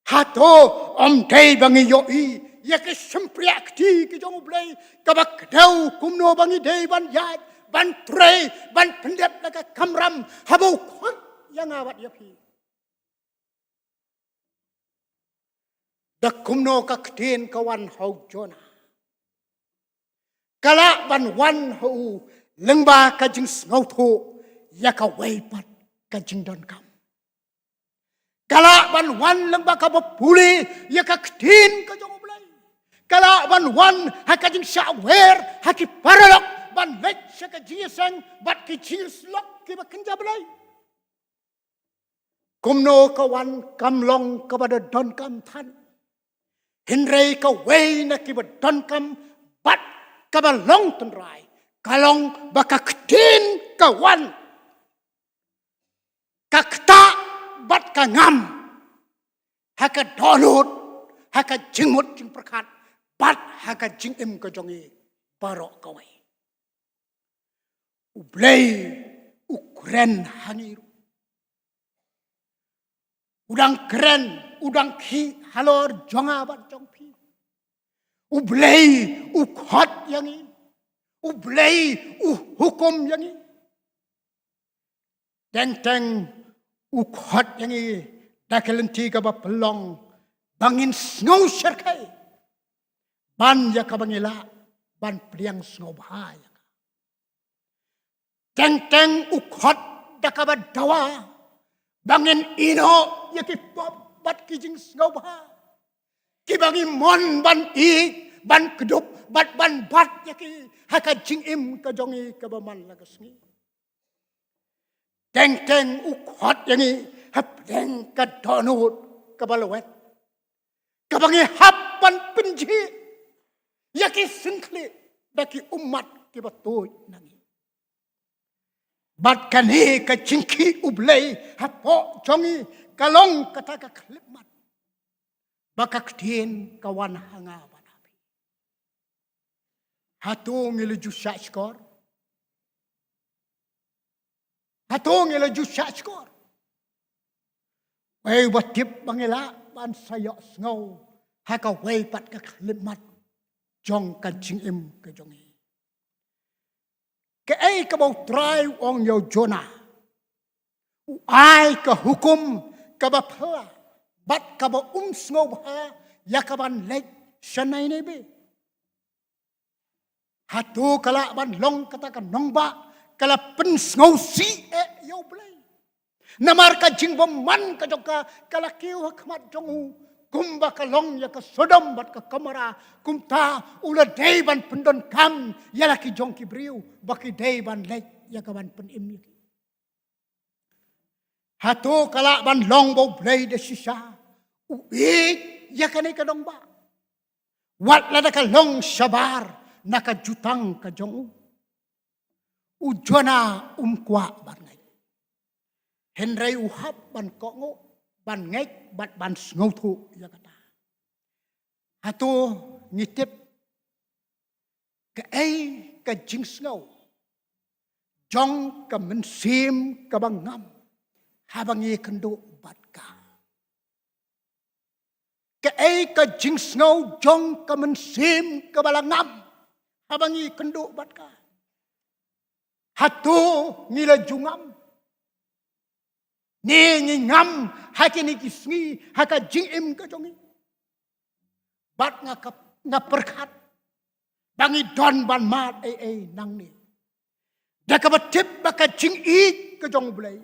Hato ym dei ba ngi ïohi ïa ka shympriah kti ka jong U Blei kaba kdew kumno ba ngi dei ban ïaid, ban trei, ban pyndep na ka kamram haba u khot ïa nga bad ïa phi? Da kumno ka ktien ka wan ha u Jona? Ka lah ban wan ha u lyngba ka jingsngewthuh ïa kawei pat ka jingdonkam. Ka lah ban wan lyngba kaba pule ïa ka ktien ka jong U Blei. Ka lah ban wan ha ka jingshah wer ha ki paralok ban leit sha ka jingïaseng bad ki jingïasyllok kiba kynja Blei. Kumno ka wan kam long kaba da donkam than, hynrei kawei na kiba donkam bad kaba long tynrai ka long ba ka ktien ka wan, ka ktah bad ka ngam ha ka dohnud, ha ka jingmut jingpyrkhat bad ha ka jingim ka jong ngi baroh kawei. U Blei u kren ha ngi ruh. U dang kren, u dang khih halor jong nga bad jong phi. U Blei u khot ïa ngi. U Blei u hukum ïa ngi. Teng teng u khot ïa ngi da ka lynti kaba pynlong ba ngin sngew shyrkhei ban ïa kaba ngi lah ban pdiang sngewbha ïa ka. Teng teng u khot da kaba dawa ba ngin ïehnoh ïa ki pop bad ki jingsngewbha kiba ngi mon ban ïeit, ban kdup bad ban bat ïa ki ha ka jingim ka jong ngi kaba man la ka sngi. Teng teng u khot ïa ngi hapdeng ka dohnud kaba lwet kaba ngi hap ban pynjhieh ïa ki syngkhlieh da ki ummat kiba tuid na ngi. Bad kane ka jingkhih U Blei hapoh jong ngi ka long kata ka khyllipmat ba ka ktien ka wan ha nga bad ha phi. Hato ngi la ju shahshkor? Hato ngi la ju shahshkor? Wei ba tip ba ngi lah ban sa ïohsngew ha kawei pat ka khyllipmat jong ka jingim ka jong ngi. Kaei kaba U Trai u ong ïa u Jonah? U ai ka hukum kaba phylla bad kaba um sngewbha ïa ka ban leit sha Nineveh. Hato ka lah ban long kata ka nongbah ka la pynsngewsih eh ïa U Blei? Namar ka jingbymman ka jong ka ka la kiew ha khmat jong u, kumba ka long ïa ka Sodom bad ka Gomorrah, kumta u la dei ban pyndonkam ïa la ki jong ki briew ba ki dei ban leit ïa ka ban pynim ïa ki. Hato ka lah ban long ba U Blei da shisha u ïeit ïa kane ka nongbah, wat lada ka long shabar na ka jutang ka jong u? U Jonah um kwah ban ngeit, hynrei u hap ban kohnguh, ban ngeit bad ban sngewthuh ïa kata. Hato ngi tip kaei ka jingsngew jong ka mynsiem kaba ngam haba ngi kynduh bad ka? Kaei ka jingsngew jong ka mynsiem kaba la ngam haba ngi kynduh bad ka? Hato ngi la ju ngam? Ne ngi ngam ha kine ki sngi ha ka jingim ka jong ngi? Bad nga ka, nga pyrkhat ba ngi don ban mad ei ei nangne da kaba tip ba ka jingïeit ka jong U Blei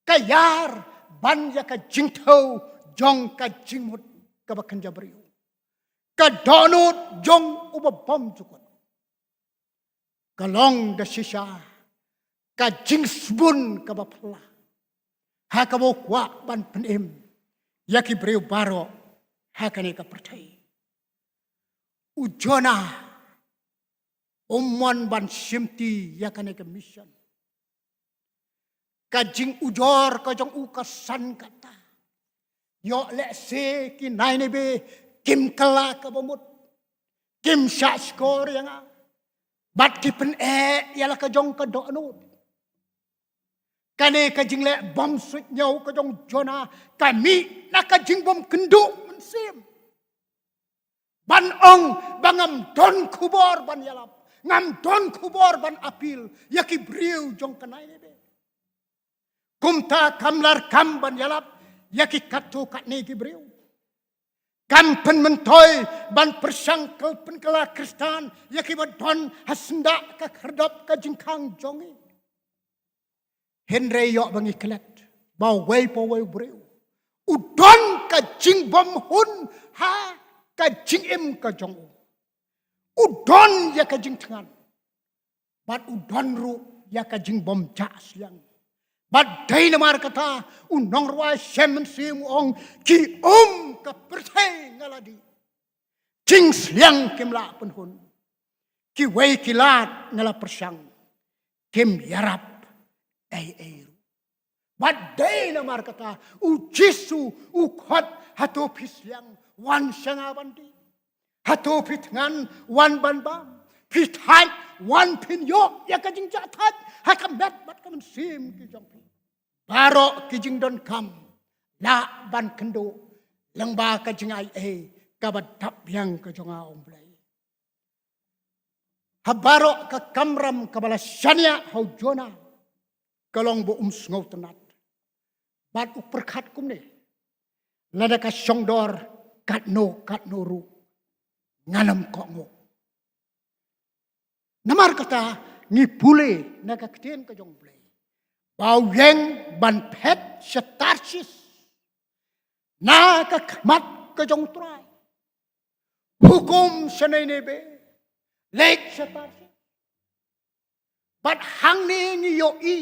ka ïar ban ïa ka jingthew jong ka jingmut kaba kynja briew, ka dohnud jong uba bymjukut. Ka long da shisha ka jingsbun kaba phylla ha kaba u kwah ban pynim ïa ki briew baroh ha kane ka pyrthei. U Jonah um mon ban shimti ïa kane ka mission. Ka jingujor ka jong u ka san kata. Ïoh lehse ki Nineveh kim kylla kaba mut, kim shahshkor ïa nga, bad ki pyneh ïa la ka jong ka dohnud. Kane ka jingleh bymsuidñiew ka jong u Jonah ka mih na ka jingbymkynduh mynsiem ban ong ba ngam don khubor ban ïalap, ngam don khubor ban appeal ïa ki briew jong ka Nineveh. Kumta kam lah kam ban ïalap ïa ki katto katne ki briew. Kam pynmyntoi ban pyrshang kel pynkylla khristan ïa kiba don ha syndah ka khyrdop ka jingkhang jong ngi. Hynrei ïoh ba ngi klet ba uwei pa uwei u briew u don ka jingbymhun ha ka jingim ka jong u. U don ïa ka jingthngan bad u don ruh ïa ka jingbymjah sliang. Bad dei namar kata u nongrwai Salm u ong, ki um ka pyrthei nga la dih, jingsliang kim lah pynhun, kiwei ki lad nga la pyrshang, kim ïarap ei ei ruh. Bad dei namar kata u Jisu u khot, hato phi sliang, wan sha nga ban dih. Hato phi thngan, wan ban bam. Phi thait, wan phin ïoh ïa ka jingjahthait ha ka met bad ka mynsiem ki jong phi. Baroh ki jingdonkam lah ban kynduh lyngba ka jingai ei kaba dap biang ka jong nga, ong Blei. Ha baroh ka kamram kaba la shaniah ha u Jonah ka long ba um sngewtynnat bad u pyrkhat kumne, lada ka shongdor katno katno ruh ngan ym kohnguh. Namar kata ngi pule na ka ktien ka jong U Blei ba u ïeng ban phet sha Tarshish na ka khmat ka jong U Trai. Hukum sha Nineveh, leit sha Tarshish. Bad hangne ngi ïohi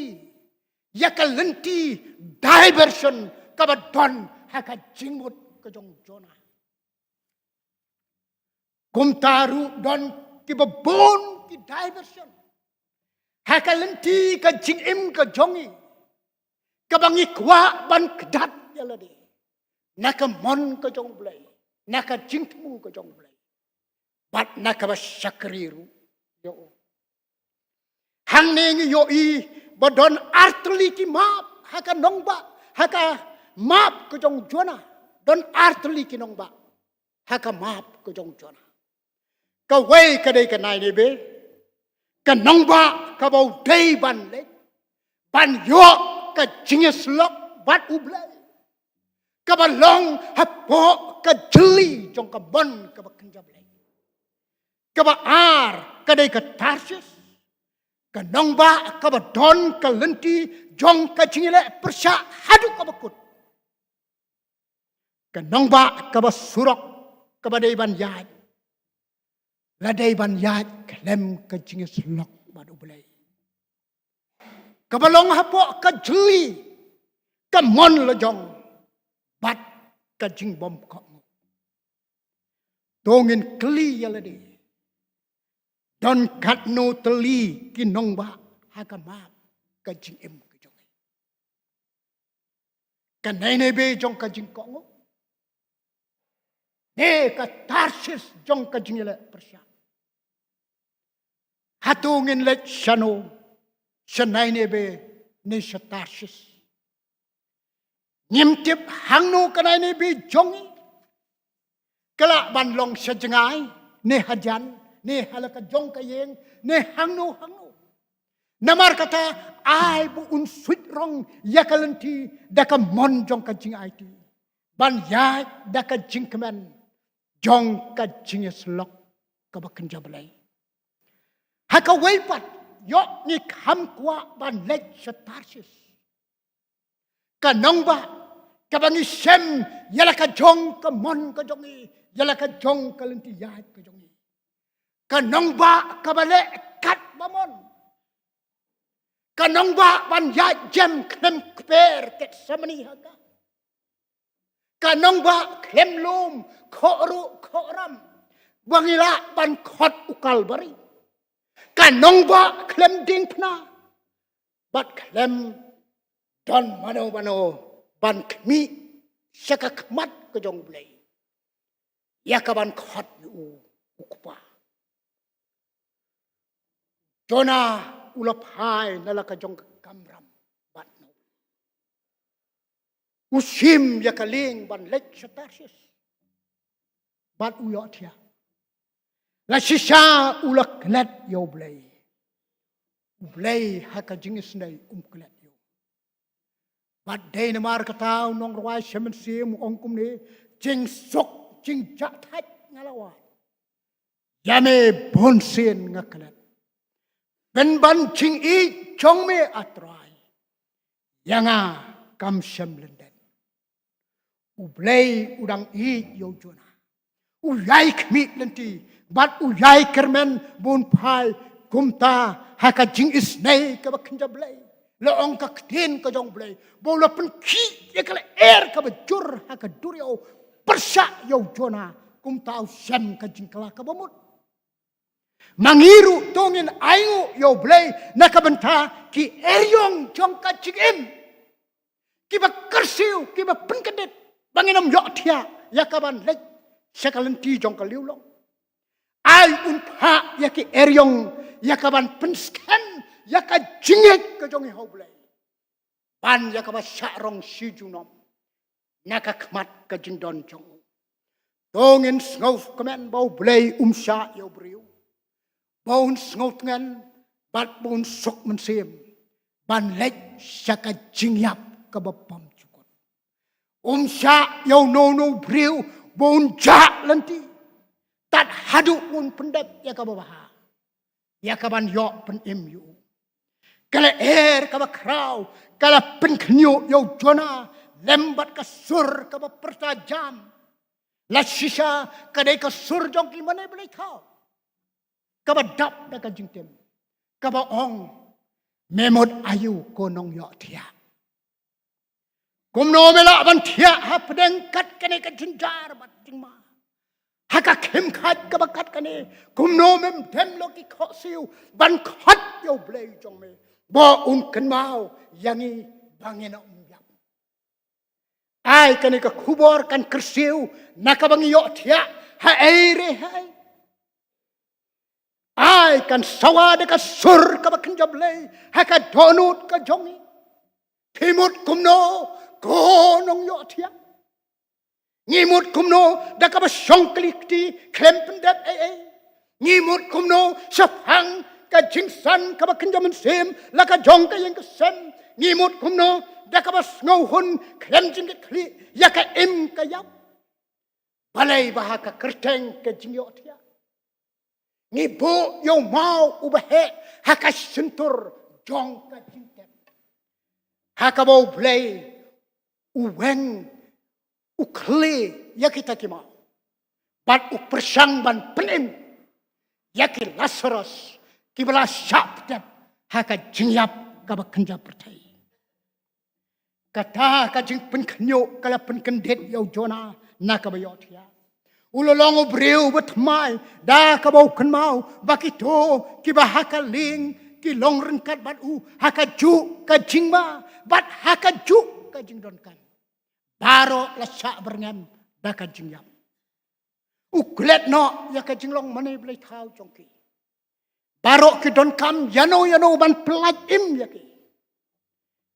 ïa ka lynti diversion kaba don ha ka jingmut ka jong u Jonah. Kumta ruh don kiba bun ki diversion Ha ka lynti ka jingim ka jong ngi, kaba ngi kwah ban kdat ïa lade na ka mon ka jong U Blei, na ka jingthmu ka jong U Blei, bad na kaba shakri ruh ïa u. Hangne ngi ïohi ba don artylli ki map ha ka nongbah, ha ka map ka jong u Jonah. Don artylli ki nongbah ha ka map ka jong u Jonah. Kawei ka dei ka Nineveh, ka nongbah kaba u dei ban leit ban ïoh ka jingïasyllok bad U Blei, kaba long hapoh ka jylli jong ka mon kaba kynja Blei. Kaba ar ka dei ka Tarshish, ka nongbah kaba don ka lynti jong ka jingïaleh pyrshah haduh kaba kut. Ka nongbah kaba surok kaba dei ban ïaid, la dei ban ïaid khlem ka jingïasyllok bad U Blei, kaba long hapoh ka jylli ka mon la jong bad ka jingbymkohnguh. To ngin kylli ïa lade, don katno tylli ki nongbah ha ka map ka jingim ka jong ngi? Ka Nineveh jong ka jingkohnguh, ne ka Tarshish jong ka jingïaleh pyrshah? Hato ngin leit shano, sha Nineveh ne sha Tarshish? Ngim tip hangno ka Nineveh jong ngi. Ka lah ban long sha jngai, ne hajan, ne ha la ka jong ka ïing, ne hangno hangno. Namar kata, ai ba un suit rong ïa ka lynti da ka mon jong ka jingaiti, ban ïaid da ka jingkmen jong ka jingïasyllok kaba kynja Blei. Ha kawei pat, ïoh ngi kham kwah ban leit sha Tarshish, ka nongbah kaba ngi shem ïa la ka jong ka mon ka jong ngi, ïa la ka jong ka lynti ïaid ka jong ngi. Ka nongbah kaba leh katba mon, ka nongbah ban ïaid jem khlem kper, Gethsemane ha ka. Ka nongbah khlem lum, khohruh khohram, ba ngi lah ban khot u Kalbari. Ka nongbah khlem diengphna, bad khlem don mano mano ban khmih sha ka khmat ka jong U Blei, ïa ka ban khot ïa u, u Kpa. Jonah u la phai na la ka jong ka kamram bad na u, u shim ïa ka lieng ban leit sha Tarshish, bad u ïohthiah. La shisha u la klet ïa U Blei. U Blei ha ka jingisynei um klet ïa u. Bad dei namar kata u nongrwai Salm u ong kumne, jingsuk jingjahthait nga la wad, ïa me bunsien nga klet. Pynban jingïeit jong me, A Trai, ïa nga kam shym lyndet. U Blei u dang ïeit ïa u Jonah. U ïai khmih lynti bad u ïai kyrmen ba un phai kumta ha ka jingisynei kaba kynja Blei. La ong ka ktien ka jong U Blei ba u la pynkhih ïa ka lyer kaba jur ha ka duriaw pyrshah ïa u Jonah, kumta u shem ka jingkylla kaba mut. Ma ngi ruh to ngin ainguh ïa U Blei na ka bynta ki eriong jong ka jingim, kiba kyrsiew, kiba pynkyndit, ba ngin ym ïohthiah ïa ka ban leit sha ka lynti jong ka liewlong. Ai un phah ïa ki eriong ïa ka ban pynskhem ïa ka jingngeit ka jong ngi ha U Blei, ban ïa kaba shah rong shi junom na ka khmat ka jingdon jong u. To ngin sngewkmen ba U Blei um shah ïa u briew ba un sngewtngen bad ba un suk mynsiem ban leit sha ka jingïap kaba bymjukut. Um shah ïa uno uno u briew ba un jah lynti tad haduh un pyndep ïa kaba bha, ïa ka ban ïoh pynim ïa u. Ka lyer kaba khraw ka la pynkhynñiuh ïa u Jonah lem bad ka sur kaba pyrta jam. La shisha ka dei ka sur jong ki mane blei thaw kaba dap da ka jingtim, kaba ong, me mut aïu, ko nongïohthiah? Kumno me lah ban thiah hapdeng kat kane ka jynjar bad jingma? Ha ka khim khait kaba kat kane, kumno mem dem lo ki khohsiew ban khot ïa u Blei jong me, ba un kynmaw ïa ngi ba ngin ym ïap. Ai kane ka khubor kan kyrsiew na kaba ngi ïohthiah ha ei re ha ei. Ai kan sawa da ka sur kaba kynja Blei ha ka dohnud ka jong ngi. Phi mut kumno ko nongïohthiah? Ngi mut kumno da kaba shong kli kti khlem pyndep ei ei? Ngi mut kumno shaphang ka jingsan kaba kynja mynsiem la ka jong ka ïing ka sem? Ngi mut kumno da kaba sngewhun khlem jingkitkhlieh ïa ka im ka ïap? Balei ba ha ka kyrteng ka jingïohthiah ngi buh ïa u maw uba heh ha ka shyntur jong ka jingtep, ha kaba u Blei u weng, u khlieh ïa kita ki maw bad u pyrshang ban pynim ïa ki Lasaros kiba la shah tep ha ka jingïap kaba kynja pyrthei? Kata ka jingpynkhynñiuh ka la pynkyndit ïa u Jonah na kaba ïohthiah. U la long u briew ba thymmai da kaba u kynmaw ba kito kiba ha ka lieng ki long ryngkat bad u ha kajuh ka jingma bad ha kajuh ka jingdonkam, baroh la shah byrngem da ka jingïap. U klet noh ïa ka jinglong mane blei thaw jong ki. Baroh ki donkam ïano ïano ban pyllait im ïa ki.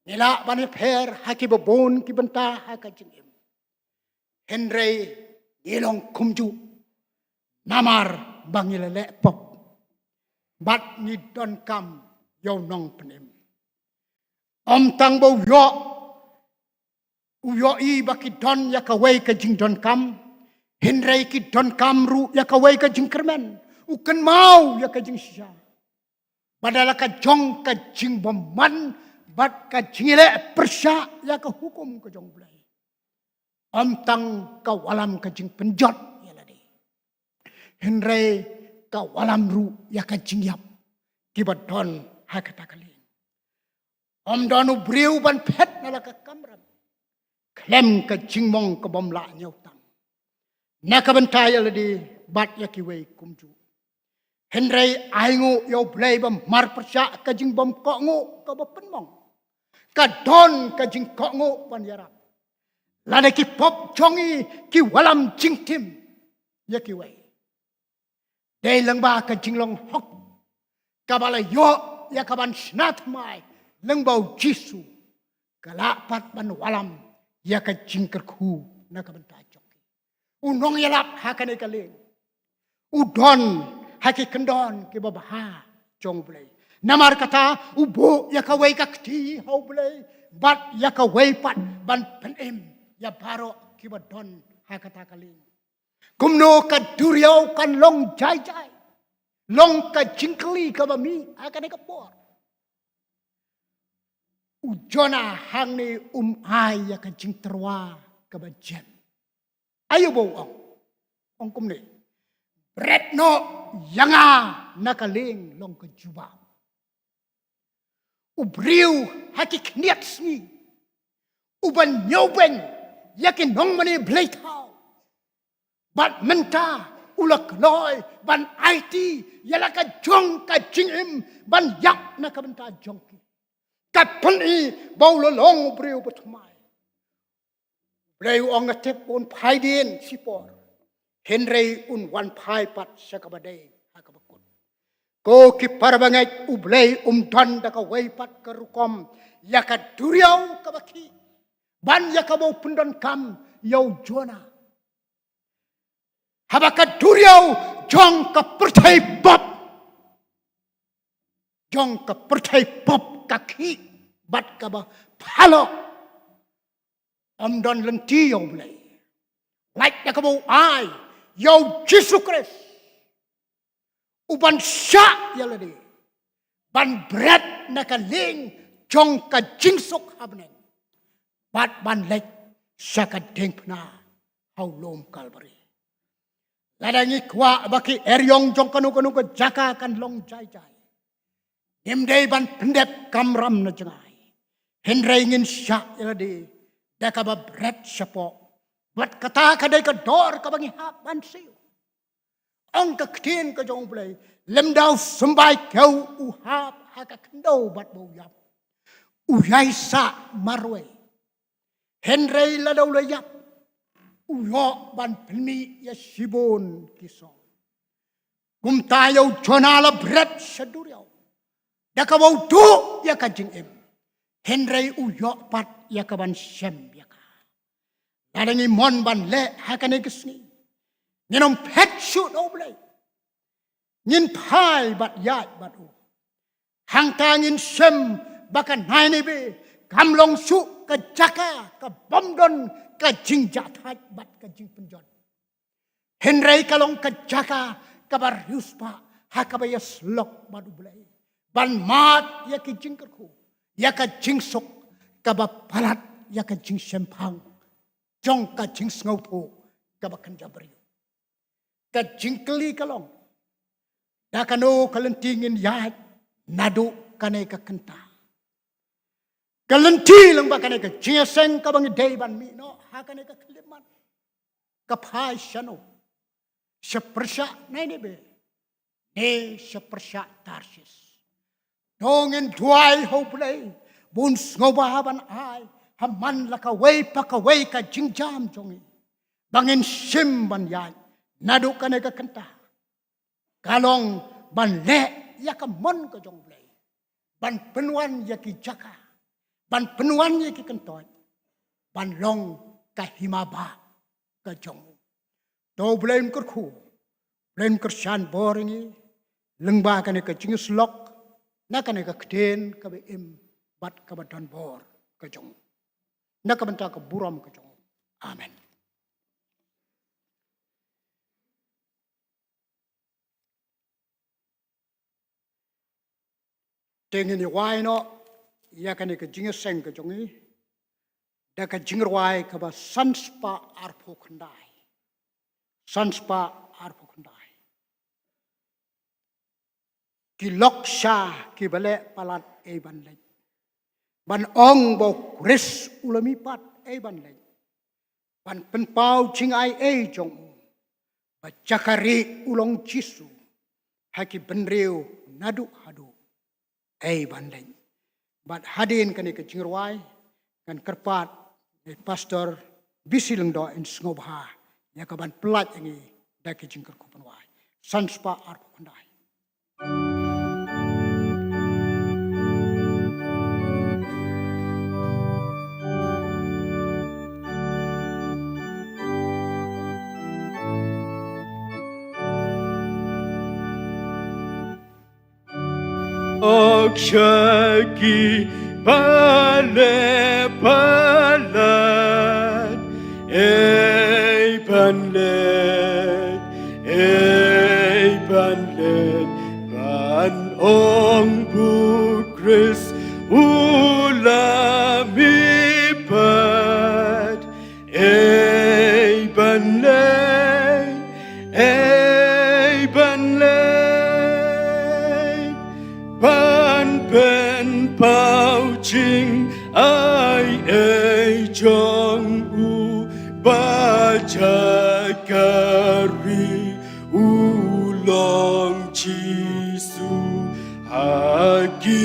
Ngi lah ban ïapher ha kiba bun ki bynta ha ka jingim. Hynrei ngi long kumjuh namar ba ngi la leh pop bad ngi donkam ïa u nongpynim. Ym tang ba u ïoh u ïohi ba ki don ïa kawei ka jingdonkam, hynrei ki donkam ruh ïa kawei ka jingkyrmen. U kynmaw ïa ka jingshisha, ba da la ka jong ka jingbymman bad ka jingïaleh pyrshah ïa ka hukum ka jong U Blei. Ym tang ka wallam ka jingpynjot ïa lade, hynrei ka wallam ruh ïa ka jingïap kiba don ha kata ka lieng. Ym don u briew ban phet na la ka kamram khlem ka jingmong ka bym lah ñiewtang na ka bynta ïa lade bad ïa kiwei kumjuh. Hynrei ainguh ïa U Blei ba marpyrshah ka jingbymkohnguh kaba pynmong, ka don ka jingkohnguh ban ïarap. Lada ki pop jong ngi ki wallam jingtim ïa kiwei, dei lyngba ka jinglong hok kaba la ïoh ïa ka ban shna thymmai lyngba U Jisu, ka lah pat ban wallam ïa ka jingkyrkhu na ka bynta jong ki. U nongïalap ha kane ka lieng u don ha ki kyndon kiba bha jong U Blei. Namar kata u buh ïa kawei ka kti ha U Blei bad ïa kawei pat ban pynim ïa baroh kiba don ha kata ka lieng. Kumno ka duriaw kan long jai jai, long ka jingkylli kaba mih ha kane ka por. U Jonah hangne um ai ïa ka jingtyrwa kaba jem. Aïu ba u ong? Ong kumne: Bret noh ïa nga na ka lieng long ka jubab. U briew ha ki khyndiat sngi uba ñiewbeiñ ïa ki nongmane blei thaw, bad mynta u la kloi ban aiti ïa la ka jong ka jingim ban ïap na ka bynta jong ki. Ka pyni ba u la long u briew ba thymmai. U Blei u ong, nga tip un phai dien shipor, hynrei un wan phai pat sha kaba dei ha kaba kut. Ko ki para bangeit, U Blei um don da kawei pat ka rukom ïa ka duriaw kaba khih ban ïa kaba u pyndonkam ïa u Jonah. Haba ka duriaw jong ka pyrthei pop, jong ka pyrthei pop ka khih bad kaba phalok, ym don lynti ïa U Blei. Lait da kaba u ai ïa U Jisu Khrist u ban shah ïa lade, ban bret na ka lieng jong ka jingsuk ha bneng, bad ban leit sha ka diengphna ha u lum Kalbari. Lada ngi kwah ba ki eriong jong kano kano ka jaka kan long jai jai, ngim dei ban pyndep kamram na jngai, hynrei ngin shah ïa lade da kaba bret shapoh. Bad kata ka dei ka dor kaba ngi hap ban siew. Ong ka ktien ka jong U Blei, lymda u symbai kew u hap ha ka khyndew bad ba u ïap, u ïai sah marwei. Hynrei lada u la ïap, u ïoh ban pynmih ïa shibun ki sor. Kumta ïa u Jonah la bret sha duriaw da kaba u duh ïa ka jingim, hynrei u ïoh pat ïa ka ban shem ïa ka. Lada ngi mon ban leh ha kane ka sngi, ngin ym phet shuh na U Blei. Ngin phai bad ïaid bad u. Hangta ngin shem ba ka Ninive kam long shuh ka jaka ka bym don ka jingjahthait bad ka jingpynjot. Hynrei ka long ka jaka kaba riewspah ha kaba ïasyllok bad U Blei, ban mad ïa ki jingkyrkhu, ïa ka jingsuk kaba palat ïa ka jingshemphang jong ka jingsngewthuh kaba kynja briew. Ka jingkylli ka long, da kano ka lynti ngin ïaid naduh kane ka kynta? Ka lynti lyngba kane ka jingïaseng kaba ngi dei ban mih noh ha kane ka khyllipmat, ka phai shano? Sha pyrshah Ninive ne sha pyrshah Tarshish? To ngin duwai ha U Blei ba un sngewbha ban ai ha man la kawei pa kawei ka jingjam jong ngi ba ngin shim ban ïaid naduh kane ka kynta. Ka long ban leh ïa ka mon ka jong U Blei, ban pynwan ïa ki jaka, ban pynwan ïa ki kyntoit, ban long ka hima bah ka jong u. To U Blei un kyrkhu, U Blei un kyrshan bor ïa ngi lyngba kane ka jingïasyllok, na kane ka ktien kaba im bad kaba don bor ka jong u, na ka bynta ka burom ka jong u. Amen. Te ngin ïa wai noh ïa kane ka jingïaseng ka jong ngi da ka jingrwai kaba san spah arphew khyndai. San spah arphew khyndai. Ki lok sha kiba leh palat ei ban leit, ban ong ba U Khrist u la mihpat ei ban leit, ban pynpaw jingai ei jong u, ba jaka rieh u long Jisu, ha ki bynriew naduh haduh ei ban leit. Bad hadien kane ka jingrwai ngan kyrpad ïa i Pastor Bisi Lyngdoh in sngewbha ïa ka ban pyllait ïa ngi da ki jingkyrkhu ban wai. San spah arphew khyndai. Ïoh sha kiba leh palat ei ban leit, ei ban leit, ban ong ba U Khrist u la mihpat ei ban leit, ei ban leit, ban pynpaw jingai ei jong u, ba jaka rieh u long Jisu, ha ki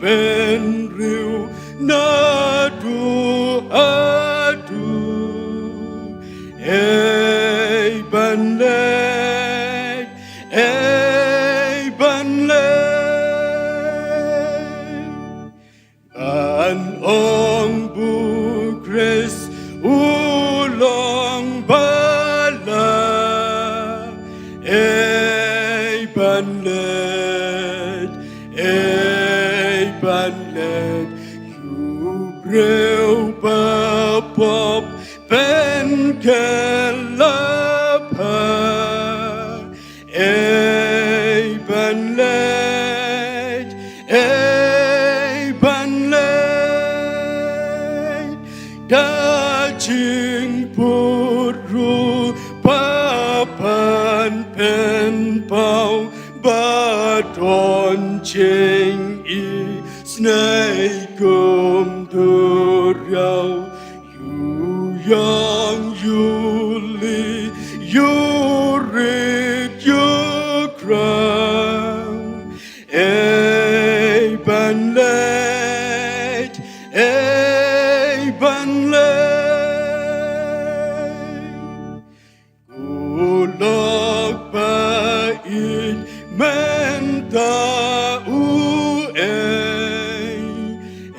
bynriew naduh haduh ei ban leit, ei ban leit, ban ong ba U Khrist u long ba la ei ban leit, ei ban leit, ïa u briew ba pop pynkylla bha ei ban leit, ei ban leit, da jingput ruh ba ban pynpaw ba don jingisynei kum duriaw. Ïoh ïong ïoh lih ïoh rit Lei. Kulok ba ïeit mynta u ei,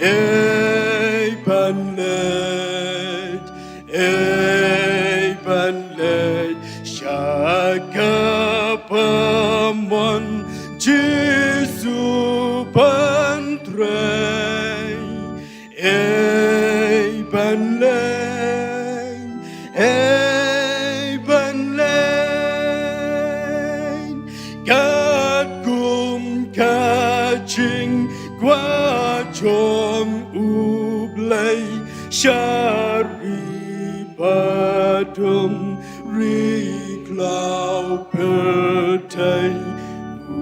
ei ban leit, ei ban leit sha ka ba mon Jisu ban trei. Ei ban leit, ei ban leit, katkum ka jingkwah jong U Blei sha ri ba dum ri khlaw pyrthei. U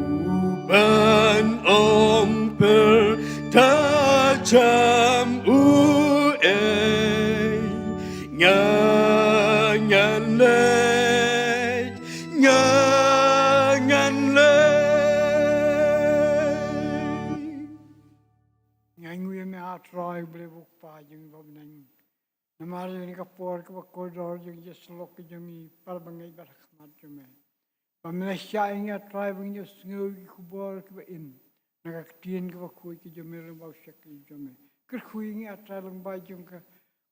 ban ong pyrta jam u ei, nga ngan leit, nga ngan leit. Nga ngeit ïa me, A Trai, U Blei U Kpa jong ngi ba bneng. Namar ïa kane ka por kaba kordor jong ka jingïasyllok ka jong ngi, para bangeit ba ha khmat jong me. Ba me la shah ïa ngi, A Trai, ba ngin ïohsngew ïa ki khubor kiba im na ka ktien kaba khuid ka jong me lyngba u shakri jong me. Kyrkhu ïa ngi, A Trai, lyngba jong ka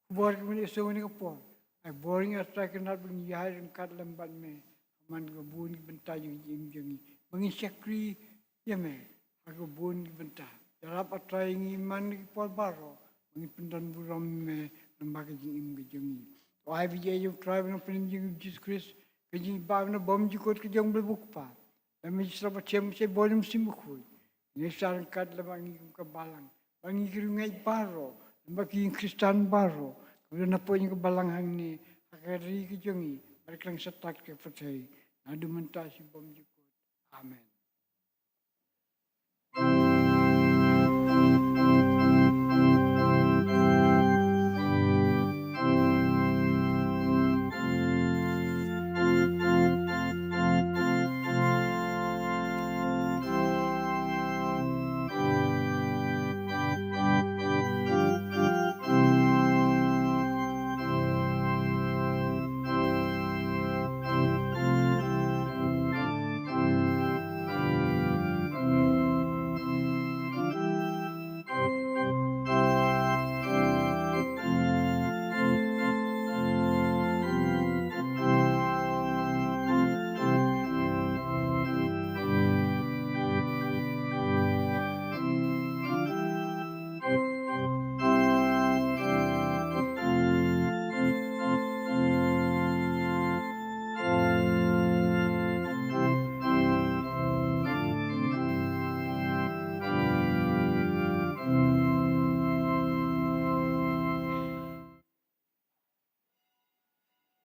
khubor kaba me la ïohsngew ha kane ka por. Ai bor ïa ngi, A Trai, kynrad ba ngin ïaid ryngkat lem bad me ha man kaba bun ki bynta jong ka jingim jong ngi, ba ngin shakri ïa me ha kaba bun ki bynta. Ïarap, A Trai, ïa ngi man la ki por baroh ba ngin pyndonburom ïa me lyngba ka jingim ka jong ngi. To ai ba ïa jong U Trai ba nongpynim jong ngi U Jisu Khrist, ka jingïeit bad ka bymjukut ka jong U Blei U Kpa, lem bad ka jingïasyllok ba thiang jong U Mynsiem Bakhuid, ngin ïaishah ryngkat lem bad ngi kum ka balang, bad ngi ki riewngeit baroh, lem bad ki Khristan baroh kiba don hapoh jong ka balang hangne, ha ka ri ka jong ngi bad ha kylleng satak ka pyrthei, naduh mynta sha bymjukut. Amen.